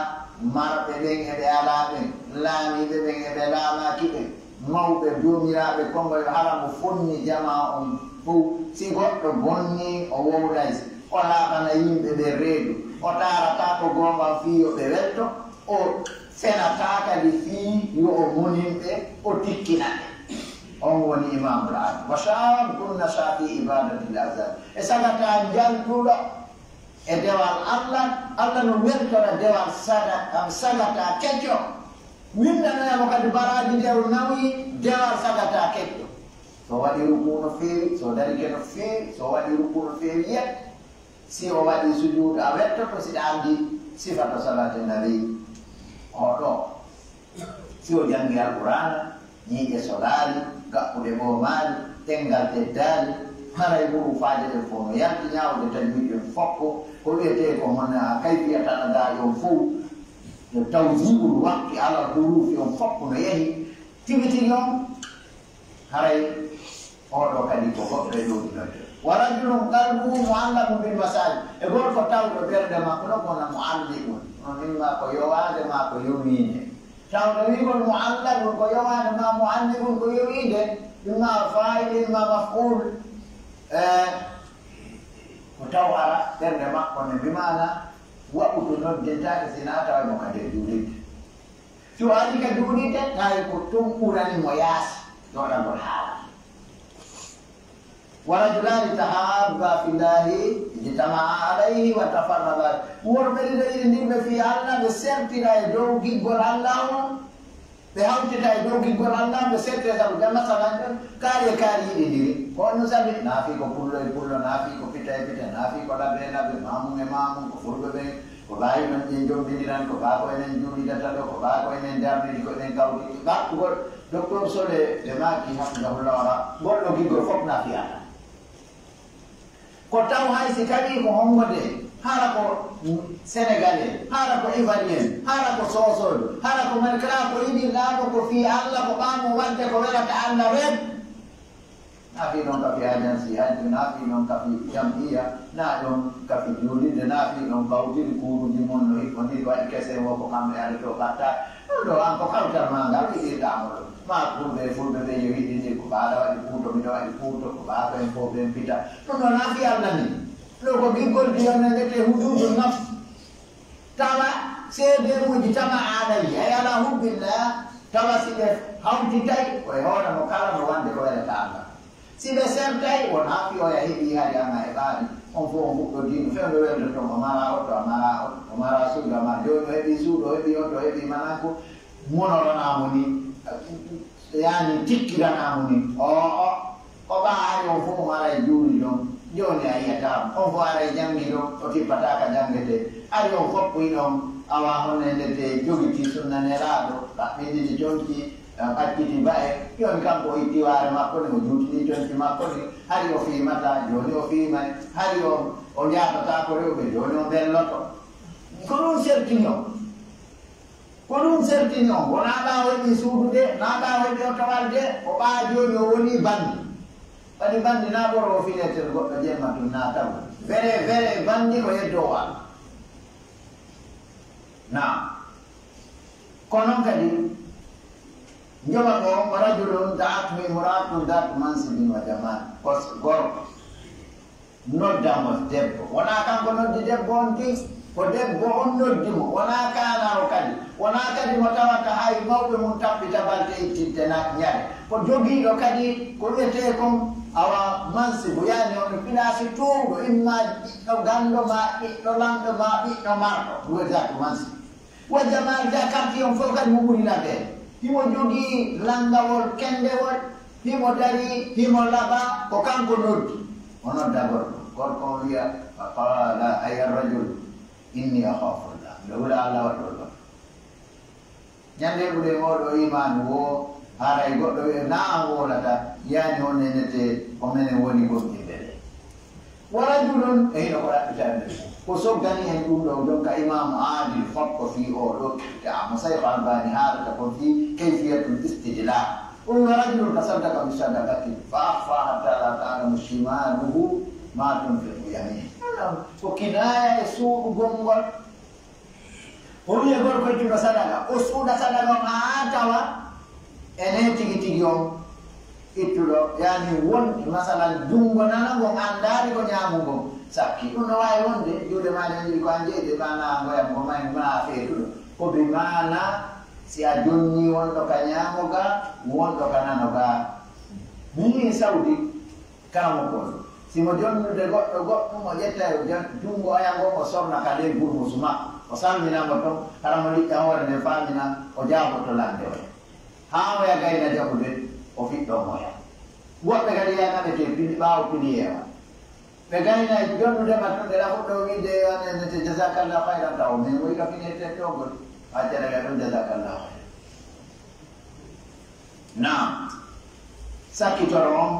marɓe ɓen e ɓe alaa ɓen, laamiiɓe ɓen e ɓe laamaaki ɓen, mawɓe duumiraaɓe konngol, hara mo fonni jamaa on fow. Si goɗɗo bonnii, o wowlay, o laaɓana yimɓe ɓen reedu, o taarataa ko goonga fii yo ɓe welto, o fenataa kadi fii yo o munin ɓe, o tikkina ɓe. On woni Imaamul Aadil. Wa shaqqun nasha fi ibadatil azal. E sagata njaltuɗo e dewal Alla, Alla no weltora dewal sada-, am, sagata kecco. Winndanoya mo kadi baraaji nde o nawi dewal sagata kecco. So waɗi rukuu no feewi, so darike no feewi, so waɗi rukuu no feewi yet. Si o waɗi sujuudu, a wettoto, si ɗa anndi sifata salaati nabi. O ɗo, si o janngi Alqur'aana, ñiiƴe solaali, gaɓɓuɗe ɓoomaali, ɗemngal teddaali, haray huruufaaje ɗen fow no yalti, ñaawude tajwiid ɗen fow, ko wi'etee ko mon, a, kayfiya tana daa on fow, no tawzii'ul waqti alal huruufi on fow no yahi, tigi tigi on, haray oo ɗoo kadi ko goɗɗo e ɗowdi nodde. Wa rajulun qalbuhu mu'allaqun bil masajid. E gorko tawɗo ɓernde makko ɗon ko wona mu'alliqun. On imma ko yowaande maa ko yowiinde. Tawɗo wi'ugol mu'allaqun ko yowaande maa mu'alliqun ko yowiinde, imma fa'il, imma maf'ul. Eh, ko taw ara ɓernde makko ne, bi maana waɓutu noddintaake si naa tawa mo ka nder juulirde. Si o ari ka juulirde, tawi ko tun ɓurani mo yaasi doɗagol haala. Wa rajulaani tahaabba fillaahi ijtama'a alayhi wa tafarraqa. Worɓe ɗiɗo yiɗindirɓe fii Alla, ɓe sertira e dow giggol Alla on, ɓe hawtita e dow giggol Alla on, ɓe sertira sabu jam. Masalan, kaari e kaari yiɗindiri. Ko honno sabi? Naa fii ko pullo e pullo, naa fii ko pita e pita, naa fii ko labbe e labbe, maamum e maamum, ko fulɓe ɓen. Ko baa hiɗon ƴen jombindiran, ko baa ko enen juulidata ɗoo, ko baa ko enen darnidi, ko enen kawti. Ɓattugol, Doktor Sole ɓe maaki, hafidahullah, wara, ngol ɗoo giggol fof na fiyata. Ko taw hay si tawii ko hongo de, hara ko Sénégalais, hara ko Ivoirien, hara ko Soosoojo, hara ko Mali, kala ko yiɗi laamu ko fii Alla, ko ɓaamu waɗde ko welata Alla rek. Naa fii non ka fii ajansi hajju, naa fii non ka fii jam'iyya, naa ɗon ka fii juulirde, naa fii non kawtiri kuuruuji mon no hiɓɓondiri, waɗi kese wo ko kamɓe adotoo ɓatta. Ɗun ɗoo an ko kawtal maa ngal yiɗirɗaa mo ɗon. Maa fulɓe e fulɓe ɓen yo hiɗindir, ko baaɗa waɗi puuto, miɗo waɗi puuto, ko baaɗo en fow ɓen pita. Ɗun ɗoo naa fii Alla nii. Ɗoo ko giggol di yonnetee huduudu nafs. Tawa seedeemuuji tama aalayi, ay ala hubbillah, tawa si ɓe hawtitay, ko e hoore mo kala no wonde ko welata Alla. Si ɓe sertay, wonaa fii oya heɓii hari an a heɓaali. On fow on huɗɗo diina, fewndo weldoto mo, o maraa oto, a maraa oto, o maraa suudu, a maraa, jooni o heɓii suudu, o heɓii oto, o heɓii mananko, munoranaa mo nii, yaani tikkiranaa mo nii. Oo, o ɓaa hari on fow on aray juuli ɗon, jooni a yi'ataa mo. On fow aray janngi ɗon, o tippataa ka janngetee. Hari on fow hiɗon, awa honno enɗete jogitii sunna Nelaaɗo, ɓaɓɓindini conci, eh, ɓacciti ba'e. Jooni kanko o itti waare makko ni, o juutini conci makko ni. Hari o fiimataa, jooni o fiimay. Hari o, o jaatataako rewɓe, jooni o mbelloto. Ko ɗun sertini on. Ko ɗun sertini on, wonaa ɓaa o heɓii suudu de, naa ɓaa o heɓii otowal de, o ɓaa jooni o wonii banndi. Waɗi banndi naa ɓoro o fineetel goɗɗo jemma tun naatagol. Vere, vere, banndi ko yeddoowo Alla. Naam. Ko non kadi, njoɓa ko, wa rajulun da'athu imra'atun dhatu mansibin wa jamal. Ko s-, gorko. Nodda mo debbo. Wonaa kanko noddi debbo on tigi, ko debbo on noddi mo. Wonaa kaanaro kadi. Wonaa kadi mo tawata hay mawɓe mun tappita balɗe ittinte na-, ɲare. Ko jogiiɗo kadi ko wi'etee kon awa mansibu, yaani on pilaasi toowuɗo, imma ɓiɗɗo ganndo, maa ɓiɗɗo lanɗo, maa ɓiɗɗo marɗo. Ɗun wiyetee ko mansibu. Wa jamal, da karti on fow kadi mo ɓuri labee. Himo jogii lanndawol kenndewol, himo darii, himo laaɓaa, ko kanko noddi. O nodda gorko. Gorko on wi'a, fa qaala, ay ar-rajul, inni akhafullah. Miɗo hula Alla waɗɗo ɗon. Ɲande ɓure mooɗo iimaanu woo, haray goɗɗo wi'a, naa an wowlata, yaani on nenete, ko menen woni gomɗinɓe ɓen. Wa rajulun, e hino ko ɗaɓɓitande. Ko soggani en ɗum ɗo, donc, Imaamu Aadil, fokko fii oo ɗoo kitta, mo Sayh Albani haalata kon fii kayfiyatul istidlal. O wi'i, wa rajulun tasaddaqa bi sadaqatin fa akhfaha hatta la ta'lamu shimaluhu ma tunfiqu yaminuhu. Ko kinaaya e suuɗugol ngol. O wi'a gorko ittuɗo sadaka, o suuɗa sadaka on haa tawa ene tigi tigi on ittuɗo, yaani won, masalan, junngo nano ngon anndaali ko ñaamu ngon sakki. Ɗum no waawi wonde, juuɗe maa ɗen ɗiɗi ko an jeyi, de maanaa ngoyan ko may maa feetuɗo. Ko bi maanaa si a jonnii wonɗo ka ñaamo ga, wonɗo ka nano ga. Min Sawdi, Karamokon, si mo jonnude goɗɗo goɗɗum, o ƴetta e jan-, junngo oya ngon, o sorna ka ley burmusu makko, o salmina mo ton, hara mo liƴƴa hoore nden faamina, o jaaboto lande oya. Haa oya gayna jaɓude, o fiɗɗoo mo oya. Woɓɓe kadi yana ɓe te pili ɓaawo pili yeewa. Ɓe gayna jonnude ma ton, ɓe ɗaɓɓuɗo wiide yo anene te jazakallahu khairan, taw min woni ka fine te togol. A jaraga ɗon jazakallahu khairan. Naam. Sakkitoro on,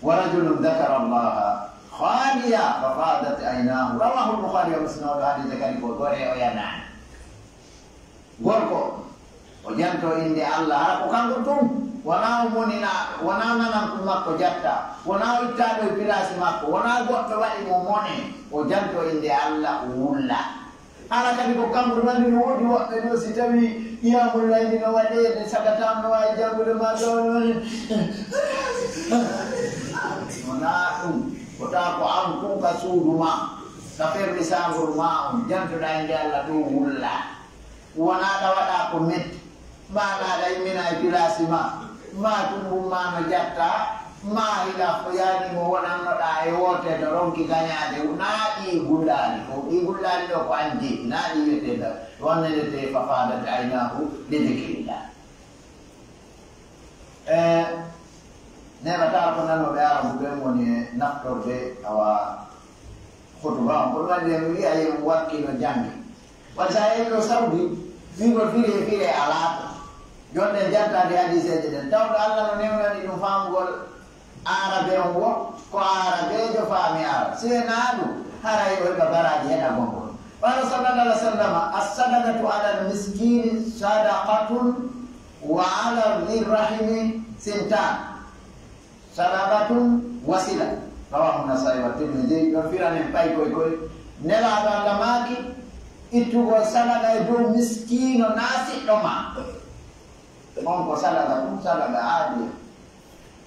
wa rajulun dhakara Allaha khaliya fa fadat aynahu. Rawahu al-Bukhari wa Muslim. Oɗo hadiise kadi ko gore o yanaani. Gorko, o janto innde Allah, hara ko kanko tun. Wonaa o moninaaɗo, wonaa nanan kun makko jatta, wonaa o ittaaɗo e pilaasi makko, wonaa goɗɗo waɗi mo mone, o janto innde Allah, o wulla. Hara kadi ko kanko mandi no woodi woɓɓe ɗo, si tawii qiyamul layli no waɗeede, sagataa no waawi janngude ma ɗo, no wonaa ɗum, ko taa ko an kun ka suudu ma, ka ferli saanguru ma on, jantoɗaa innde Allah ɗo wulla. Wonaa ɗa waɗaa ko metti. Maa laaɗa immina e pilaasi maa, maa tumbun maa no jatta, maa hila fo yaani mo wonannoɗaa e woote no ronki gañaade, naa ɗii gullaali, ko ɗii gullaali ɗoo ko an jeyi, naa ɗii wi'etee da, wonnde nde tee fa faadat aynaahu li dikrillah. E, neeɓataa ko nanooɓe Arabu ɓen woni e naftorde, awa, hutuba on. Ko ɗum waɗi en wi'a yo en wakkilo jannge. Wata en no Sawdi, wi'ugol firi e firi alaa ko. Jooni en jantaade hadiiseeje ɗen. Tawɗo Alla no newnani ɗum faamugol Aarabe on wo, ko Aarabeejo faami Arab. Si wanaa ɗum, haray o heɓa baraaji heɗagol ngol. Qala sallallahu alaihi wasallam, "As-sadaqatu ala al-miskini sadaqatun wa ala dhi rahimi sintan." Sadaqatun wa sila. Rawahu Nasaa'i wa Tirmidhi. Ɗon firanen pay koy koy. Nelaaɗo Alla maaki, ittugol sadaqa e dow miskiino naasiɗɗo ma. On ko sadaqa tun, sadaqa aadiya.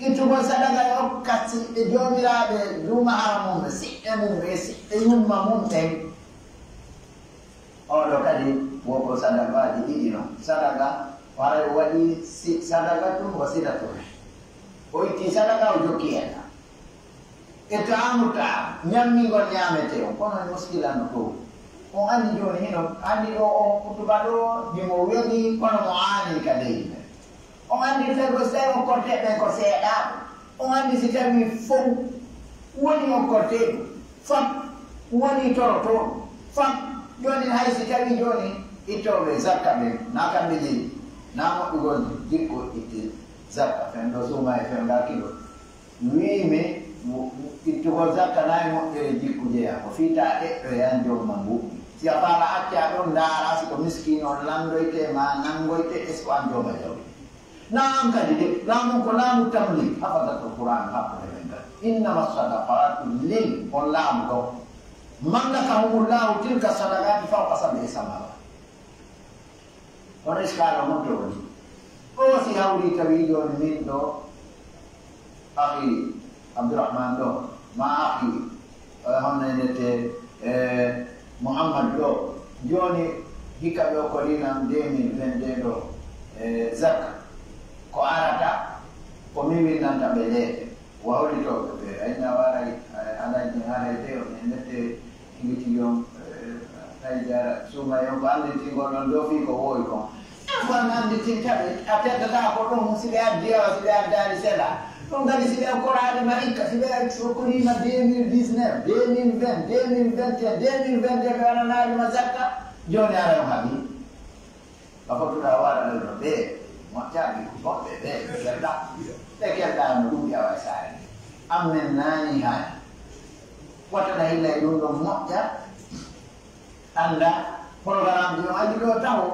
Ittugol sadaqa e okka siɓɓe joomiraaɓe duuma haramumɓe, siɓɓe mum ɓe, siɓɓe yumma mum ɓen. Oɗo kadi wo ko sadaqaaji ɗiɗi non. Sadaqa, haray o waɗi si-, sadaqatun wa silatun rahim. O itti sadaqa, o jokki hen. E taamu taam, ñammingol ñaametee on, kono e muskila no ɗoo. On anndi jooni hino, anndi ɗoo o kutuba ɗoo, himo weli, kono mo aanii ka leydi men. On anndi tawi ko so tawi okkortee ɓen ko seeɗaaɓe. On anndi si tawii fow woni okkorteeɗo, fat woni torotooɗo, fat jooni hay si tawii jooni ittooɓe zakka ɓen, naa kamɓe jeyi, naa moƴƴugol jikku itti zakka, fen ɗo suuma e fen ɗa kilo. Wiimi, ittugol zakka naa e moƴƴere jikku jeyaa, ko fii taa ɗeɗɗo e an jooma ngu. Si a faala accaa ɗon ndaaraa si ko miskiino on lanndoytee maa nanngoytee, est-ce que an jooma jawdi? Naa an kadi de, laamu on ko laamu tamlik, hafadatul Qur'aan hakkunde men kadi. Innama sadaqaatu lil, on laamu ɗon. Man lakahumullahu tilka sadaqaati fawqa sab'i samaawaat. Kono iskaala mun to woni. O si hawri tawi jooni min ɗo, akhi Abdurrahman ɗo, ma akhi, eh, honno innete, eh, Muhammad ɗo. Jooni hikka ɓe okkorii lan deux mille vingt-deux ɗo, eh, zakka. Ko arata, ko min winnanta ɓe leeɓe. Wawlitooɓe ɓe, ayna waray, eh, alhaji haray de, on e mette Tigi tigi on, eh, tawi jara, suuma yon ko annditingol ɗon dow fii ko woowi kon. An ko an annditinta ɓe, a teddataa ko ɗum, si ɓe addi yawa, si ɓe addaali sela. Ɗum kadi si ɓe okkoraali ma ikka, si ɓe okkoriima deux mille dix-neuf, deux mille vingt, deux mille vingt et un, deux mille vingt-deux, ɓe waranaali ma zakka, jooni ara on haɓi. Ka fottuɗaa waɗa ɗon no ɓe, moƴƴaaɓe ko goɗɓe ɓe, ɓe kelɗaa. Ɓe kelɗaa no ɗum yawa e saare nde. Ammen naani haani. Wata na hilla e ɗum ɗon moƴƴa, annda, programme ɗi on andi ɗo taho.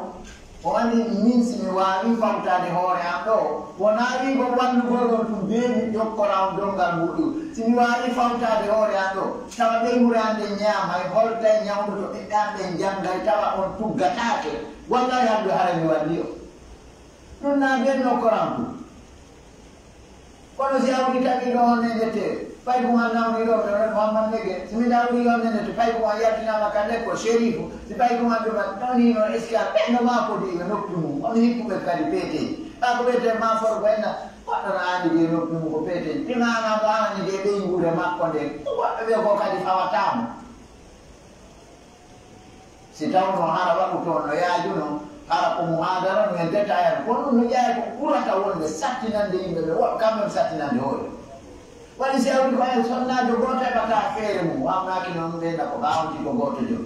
O andi min si mi waawi fawtaade hoore am ɗo, wonaa wi'ugo wallugol on tun bee mi jokkora on donngal muuɗum. Si mi waawi fawtaade hoore am ɗo, tawa ɓeynguure am nden ñaamay, holtay ñawndoto ɓiɓɓe am ɓen janngay, tawa on tuggataake. Wallahi hannde haray mi walli on. Ɗum na ɓen nokkoram ɗum. Kono si hawri tawi ɗo on nene te, fay ko an nawni ɗo, ɓe wona Muhammad Nege. Si mi dawri on nene te, fay ko an yaltinaama ka lekko Sherifu. Si fay ko an ɗuma, ɗon hino escar, ɓe no maa ko di ɓe noppi mum. On hikkuɓe kadi peete. Ɓa ko ɓe te ma for ko enna, goɗɗo no aani de noppi mum ko peete. Ɗi maana ko aani de ɓeynguure makko nde. Ko goɗɗo ɓe ko kadi fawataamo. Si tawnoo hara waɗude on no yaajuno, hara ko muhaadara no en détail, kono ɗum no ƴaay ko ɓurata wonde sattinande yimɓe ɓe, woɓɓe kamɓe no sattinande hoore. Waɗi si hawri ko hay sonnaajo gooto heɓataa feere mum, wamnaaki noon ɓe na ko ɓaawti ko gooto jom.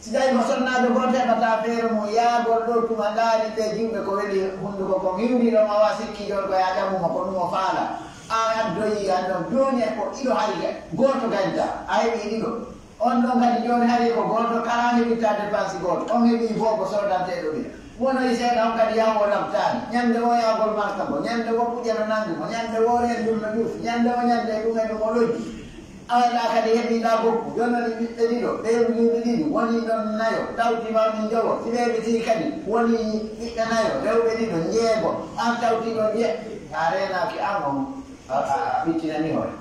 Si tawi ko sonnaajo gooto heɓataa feere mum, yaagol ɗo tuma ndaari ɓe juuɓe ko weli hunnduko kon, hiwri ɗo ma wa sikki jooni ko yaa ƴamuma ko ɗum o faala. An addoyi an ɗon jooni e ko ɗiɗo hay gooto gañta, a heɓi ɗiɗo. On ɗon kadi jooni hari ko gooto kala heɓitta dépense gooto, on heɓi fof ko soodanteeɗo ɓiya. Wonoyi seeɗa on kadi yahu o lamtaani. Ñande o yaagol marka ngo, ñande o kuƴe no nangi mo, ñande o reendu no ƴuufi, ñande o ñande ɗum e ɗum o lojji. Awa kadi heɓiɗa gokku, jononi ɓiɓɓe ɗiɗo, ɓe duuɓi ɗiɗi, woni ɗon nayo, tawti ma min jowo, si ɓe ɓitii kadi, woni ɓiɓɓe nayo, rewɓe ɗiɗo, njeego, an tawti ɗon je-, a reenaaki an on, a, a, a ɓittinani hoore.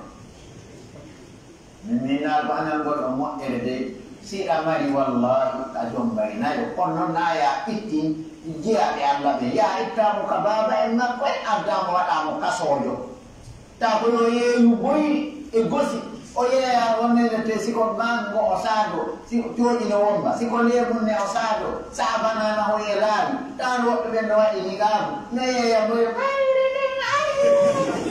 Min, min naal ko añal ngol on moƴƴere de, si a mari wallahi a jombay nayo. Kono noon na ya ittin jiyaaɓe Allah ɓe, ya ittaamo ka baaba en makko en, addaamo waɗaamo kasoojo. Ta ko yo yeeyu boyri e gosi, o yeeya on nene te si ko mango o saado, si ko jooƴi no womba, si ko leemun ne o saado, sa banana ho ye laawi, taan woɓɓe ɓen no waɗi nigaabu, no yeeya boyri, ɓayri ɗin ari,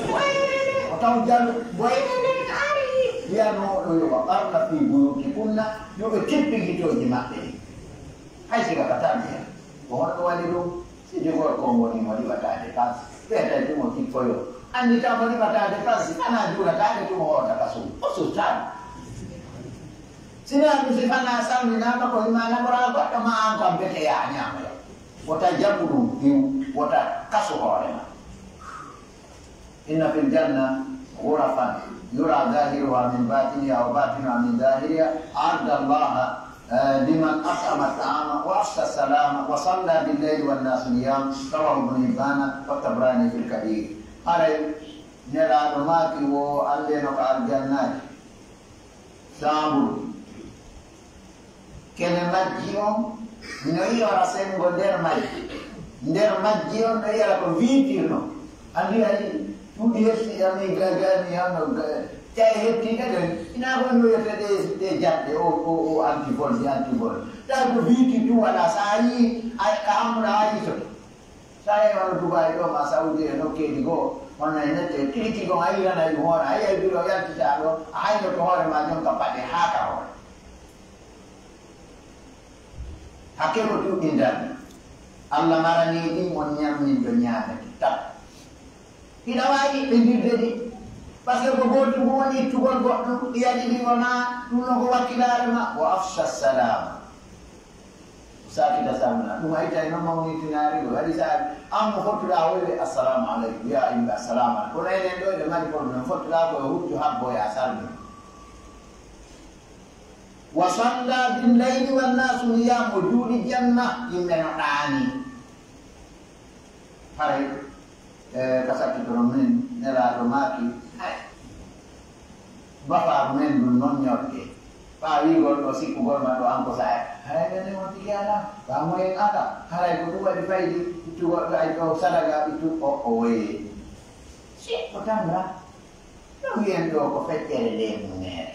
ɓayri ɗin o taw jalu, boy. Wiyanooɗo yo wa qarna fi buyutikunna, yo ɓe tippi gitooji maɓɓe ɗin. Hay si ka ka tan heen, ko honɗum waɗi ɗum? Si jogorko on woni mo liɓataa dépense, ɓe tawi ɗum o jikkoyo. Anndi tan mo liɓataa dépense, si fanaa juulataake ɗum o hoota ka suudu, o suustaani. Si naa ɗum, si fanaa salminaama ko imaana ɓoraa goɗɗo, ma an kam bete yaa ñaama yo. Wota jaɓu ɗum hiw, wota kasu hoore ma. إن في الجنة غرفا يرى ظاهرها من باطنها وباطنها من ظاهرها أعد الله، آه، لمن أطعم الطعام وأفشى السلام وصلى بالليل والناس نيام. رواه ابن حبان والطبراني في الكبير. Haray Nelaaɗo maaki wo aldeeno ka aljannaaji. Saamburu. Kene majji on, no yi'ora senngo nder majji. Nder majji on, no yi'ora ko viitir no. Anndi hay, cuuɗi hetti ami gagani hano ga-, tawi hetti kadi, ina ko no yetta ɗe, ɗe jaɓɓe, o, o, o antivol, si antivol. Tawi ko viitir ɗum waɗa, so a yii, a, ka amra a yii to. Sa yehi hono Dubai ɗo, ma Saudi e nokkeeji goo, hono e nette, tigi tigi on a yi'anay ɗum hoore, a yi'ay biro yaltitaa ɗo, a haynoto hoore ma jon ka paɗe haa ka hoore. Hakke ko ɗuuɗi ndarni. Allah marani ɗin on ñamminɗo ñaamete tan. Hiɗa waawi ɓendirde ɗi. Parce que ko gootum ko woni ittugol goɗɗum, ɗi yaɗi ɗi wonaa, ɗum no ko wakkilaare ma. Wa afsha salaama. Saakita salmina. Ɗum a ittay no mawnitinaari ɗo. Waɗi sa an mo fottuɗaa o wi'e, "Assalamu aleykum." Wi'a yimɓe, "Assalamu aleykum." Kono enen ɗo eɗen mari problème. Fottuɗaa ko yo hujju habbo ya salmina. Wa salla bil layli wan naasu niyam. O juuli jemma, yimɓe no ɗaani. Haray, eh, ka sakkitoro men, Nelaaɗo maaki, hay, bafaaru men ndun non ñokke. Ɓaa wi'ugol ɗo sikkugol ma ɗo an ko sa'e. Haray ɓe ne on tigi alaa. Ɓaa moyen alaa. Haray ko ɗum waɗi faydi ittugol ɗo ay ɗo sadaga ittu o, o woye. Si ko tamra. No wi'en ɗo ko feccere nde mum mere.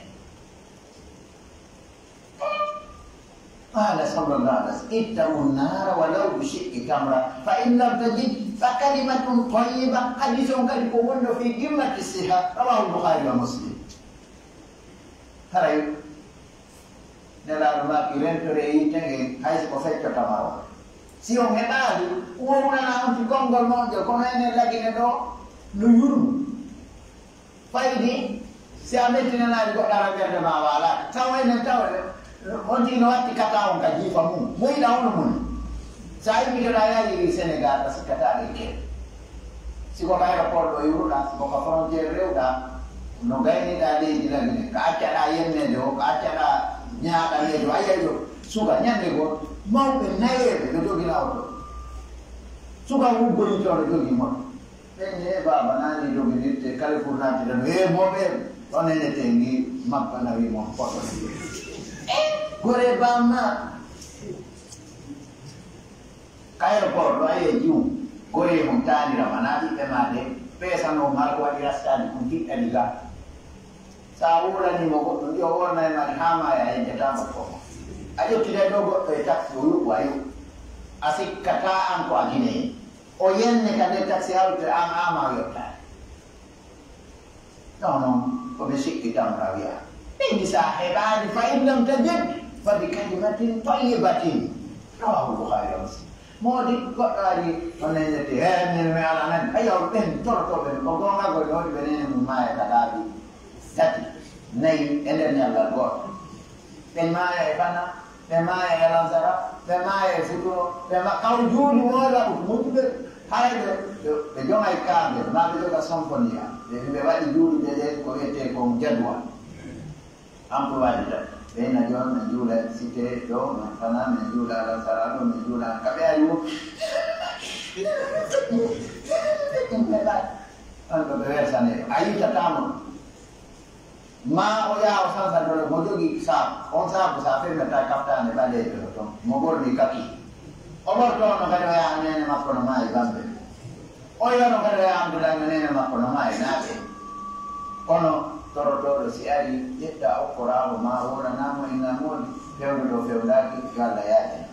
قال صلى الله عليه وسلم: اتقوا النار ولو بشق تمرة، فإن لم تجد فكلمة طيبة. Hadiis on kadi ko wonɗo في قمة الصحة، رواه البخاري ومسلم. Haray Nelaaɗo maaki, rentoree yiite ngen, hay si ko fecco tamaro. Si on heɓaali, wowlana on ti konngol moƴƴo, kono enen lagine ɗo no yurmi. Faydi, Si a mettinanaali goɗɗo, ara ɓernde maa waalaaka. Tawa enen tawa on tigi no watti kata on ka jiifa mum. Mo yiɗa hono mun. Si a yiɗi kata yaaji Senegal, a sikkataa ɗe kee. Si ko ka aéroport ɗo iwruɗaa, si ko ka frontière rewɗaa, no gayniɗaa leydi Labi ndin, ka accaɗaa yenneede o, ka accaɗaa ñaaɗaneede o, a yi'ay ɗo suka ñannde goo, mawɓe nayeeɓe no jogina oto. Suka wuggoyitoo no jogi moto. Ɓen e baaba naani doginirte kala furnaade tan, "Ee, mooɓe, on ene tengi mabba na wi mon poto." Gore bamma. Kayro ko ɗo aye jiw, gore hon taanira mana ɓiɓɓe maa de, peesano maa ko waɗi rastaani kun tiɗɗani ga. Sa wulani mo goɗɗum, yo wonna e mari haa maaya, a yejjataama ko. A ƴettida ɗo goɗɗo e taksi, o yuɓɓu, a yuɓɓu. A sikkataa an ko a Gineyee. O yenne ka nder taksi hawte an ama yottaade. Ɗon non, ko ɓe sikki tan na wi'a. Ɓe ni sa heɓaani fa in lam tajid fa bi kalimatin tayyibatin. Rawahu Bukhari wa Muslim. Moodi goɗɗo ari, o nenete, "He, min mi ala nan." Ayo, ɓen toroto ɓen, ko goonga gol, no ɓe nene mum maaya ka laabi tati, nayi, e nder ñallal gooto. Ɓe maaya e bana, ɓe maaya e lansara, ɓe maaya e futuro, ɓe ma-, kaw juuɗi wooda ko moƴƴude, hay ɓe, ɓe, ɓe jogay kaambe, maa ɓe joga somponiya. Ɓe, ɓe waɗi juuɗi ɓe ɗen ko wiyetee kon jadwal. Employé de date. Ɓe na joon, min juula cité ɗo, min fana, min juula lansara ɗo, min juula ka ɓe ari wo. On ɗo ɓe wersane, a yiitataa mo. Maa o yaha o sansa dole, mo jogii saaku. On saaku, sa fermeta kaftaane ɓaleejo no ton. Mo ɓorni kaki. O ɓorto on no kadi o yaha neene makko no maayi Bambe. O yano kadi o yaha Amdullahi no neene makko no maayi Naaɓe. Kono torotooɗo si ari, ƴetta okkoraa mo maa wowlanaa mo e ŋaamooli, fewndo ɗo fewndaaki, yo Alla yaajana.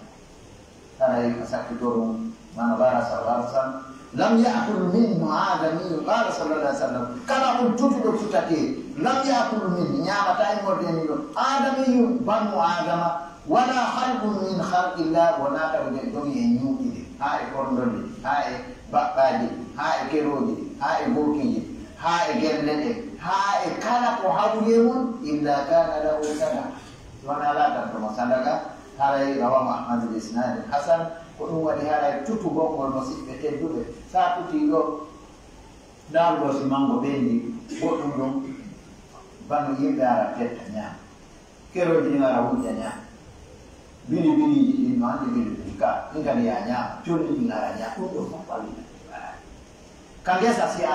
Haray a sakkitorum, man gharasa gharsan, lam ya'kul minhu adamiyyun, qala sallallahu alaihi wasallam, kala on tutuɗo tutatee, lam ya'kul minhu, ñaamataa immorde e mum ɗon, adamiyyun, banu Adama, wala khalqun min khalqillah, wonaa tawi ɓe domi e ñuuɗi ɗin, haa e korndolli, haa e baɓɓaaji, haa e kerooji, haa e gookiiji, haa e gelle ɗe, haa e kala ko hawri e mun, illa kana lahu sadaqa. Si wonaa laatanto mo sadaka, haray rawahu Ahmadu bi isnadin hasan, ko ɗum waɗi haray tutugol ngol musiɓɓe tedduɓe, sa tutii ɗo, daaruɗo si mango ɓendi, goɗɗum ɗum, banu yimɓe ara tetta ñaama. Kerooji ɗin ara wujja ñaama. Bili biliiji ɗin no anndi bili bili ka, ɗin kadi ya ñaama, colli ɗin ara ñaama, ɗum ɗo fof wallita. Ka ngesa, si a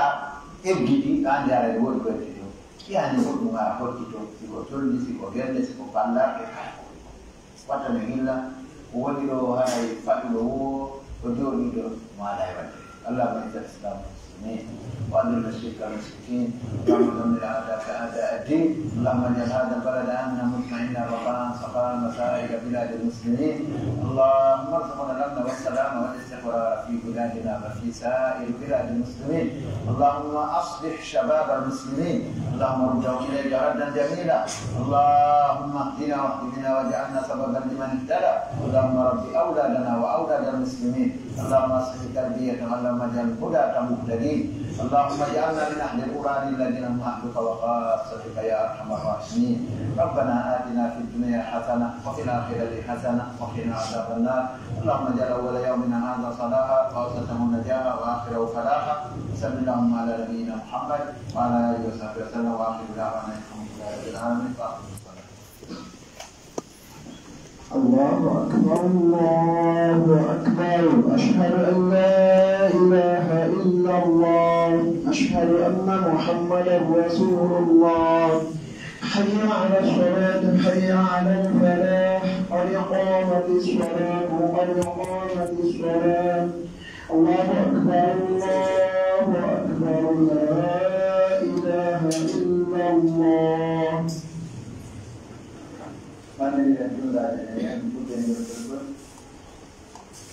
eggiti, a anndi aray woodi ko eggiti ɗon. Yaani goɗɗum ara hoccito, si ko colli, si ko gelle, si ko ballarɗe, kala ko woni ko. Watta no hilla, ko woni ɗo haray faɗuɗo wo, ko jooɗiiɗo mo alaa e waɗde. اللهم أعز الإسلام والمسلمين، وأذل الشرك والمشركين، اللهم دمر أعداءك أعداء الدين، اللهم اجعل هذا البلد آمنا مطمئنا رخاء سخاء وسائر بلاد المسلمين، اللهم ارزقنا الأمن والسلام والاستقرار في بلادنا وفي سائر بلاد المسلمين. اللهم أصلح شباب المسلمين. اللهم ردهم إليك ردا جميلا. اللهم اهدنا واهد بنا واجعلنا سببا لمن اهتدى. اللهم رب أولادنا وأولاد المسلمين. اللهم أصلح تربيتهم. اللهم اجعل هداة مهتدين. اللهم اجعلنا من أهل القرآن الذين هم أهلك وخاصتك يا أرحم الراحمين. ربنا آتنا في الدنيا حسنة وفي الآخرة حسنة وقنا عذاب النار. اللهم اجعل أول يومنا هذا صلاحا وأوسطه نجاحا وآخره فلاحا. وصل اللهم على نبينا محمد وعلى آله وصحبه وسلم، وآخر دعوانا أن الحمد لله رب العالمين. فأقم الصلاة. الله أكبر، الله أكبر. أشهد أن لا إله إلا الله. أشهد أن محمدا رسول الله. حي على الصلاة، حي على الفلاح، قد قامت الصلاة، قد قامت الصلاة. الله أكبر، الله أكبر، لا إله إلا الله. Manden en juulaade e en fuɗɗe ngol tolgol.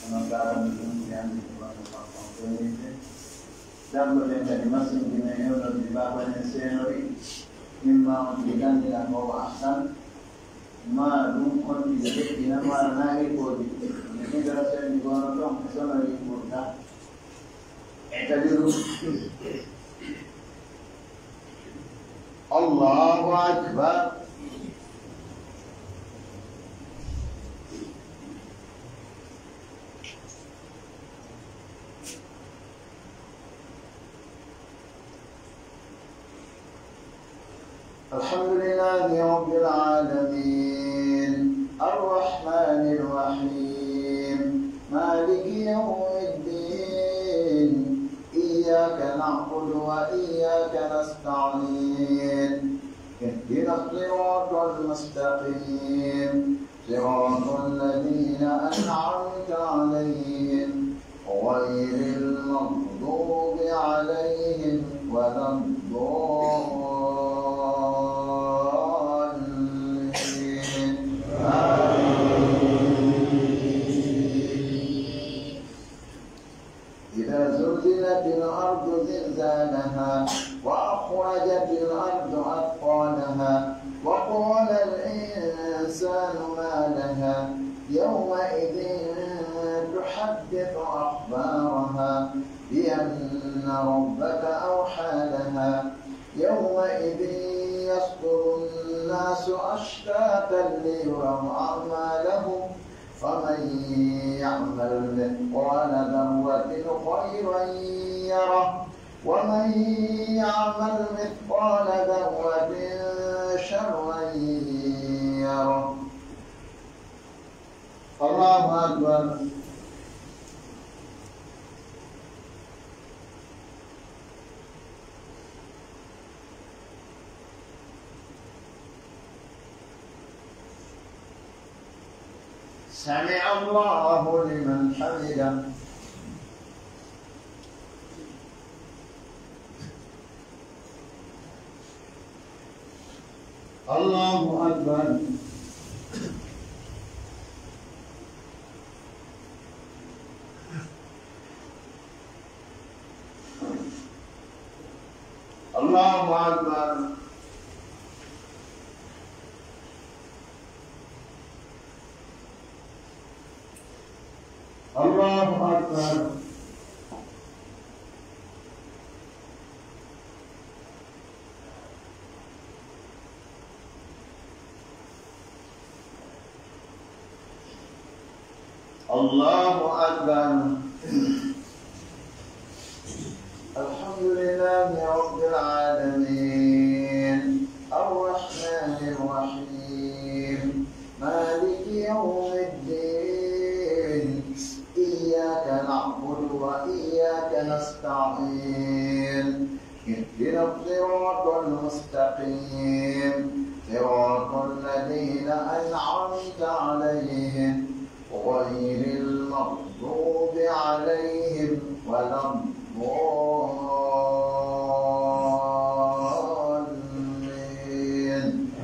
Kono taarani ɗum ko yande ko wano makko on fewnirde. Dammoɗen kadi masiŋ ɗi men ewnorde baaba en seenori. Imma on ɗi ganndiɗaa ko o ahsan. Maa ɗum on ɗi ɓe heɓɓina maa na heɓoodi. Ɓe ɗiɗo rasen ɗi gono ɗon e sonori ɓurta. E kadi ɗum. الله أكبر. الحمد لله رب العالمين. الرحمن الرحيم. مالك يوم الدين. إياك نعبد وإياك نستعين. اهدنا الصراط المستقيم. صراط الذين أنعمت عليهم غير المغضوب عليهم ولا الضالين. آمين. إذا زلزلت الأرض زلزالها وأخرجت الأرض أثقالها وقال الإنسان ما لها يومئذ تحدث أخبارها بأن ربك أوحى لها يومئذ يصدر الناس أشتاتا ليروا أعمالهم فمن يعمل مثقال ذرة خيرا يره ومن يعمل مثقال ذرة شرا يره. الله أكبر. سمع الله لمن حمده. الله أكبر. الله أكبر. الله أكبر. الله أكبر. الحمد لله رب العالمين. الرحمن الرحيم. مالك يوم الدين. إياك نعبد وإياك نستعين. اهدنا الصراط المستقيم. صراط الذين أنعمت عليهم غير المغضوب عليهم ولا الضالين.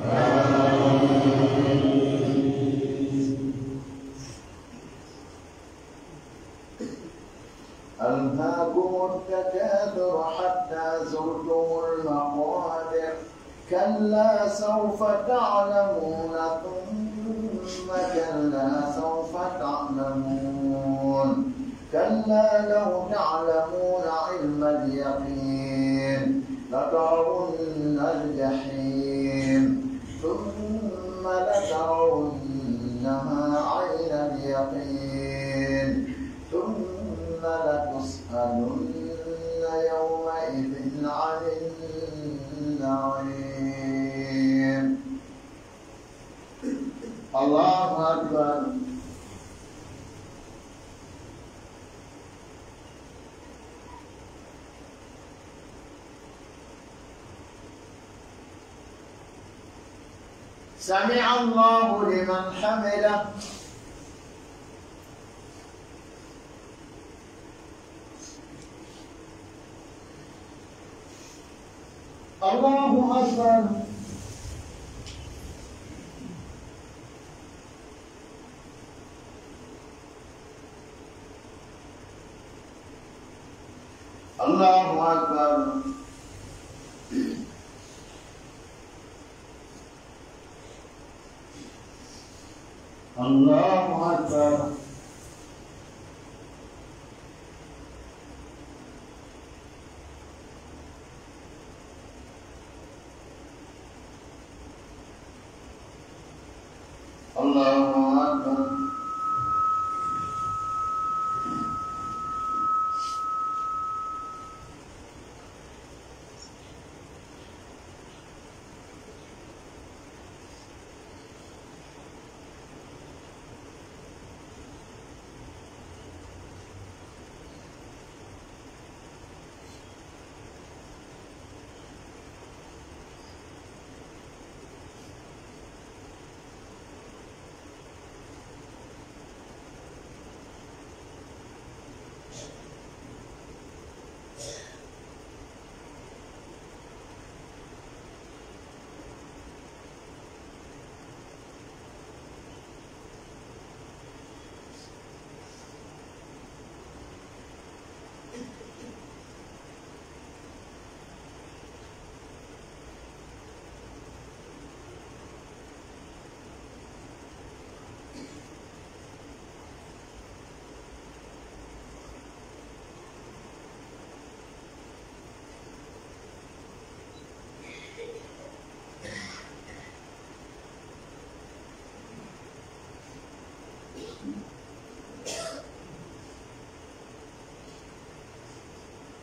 آمين. ألهاكم التكاثر حتى زرتم المقابر. كلا سوف تعلمون ثم كلا سوف تعلمون. كلا لو تعلمون علم اليقين لترون الجحيم ثم لترونها عين اليقين ثم لتسألن يومئذ عن النعيم. الله أكبر. سمع الله لمن حمده. الله أكبر. الله أكبر. الله أكبر. الله أكبر.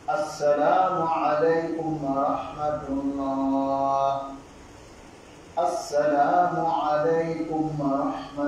السلام عليكم ورحمة الله. السلام عليكم ورحمة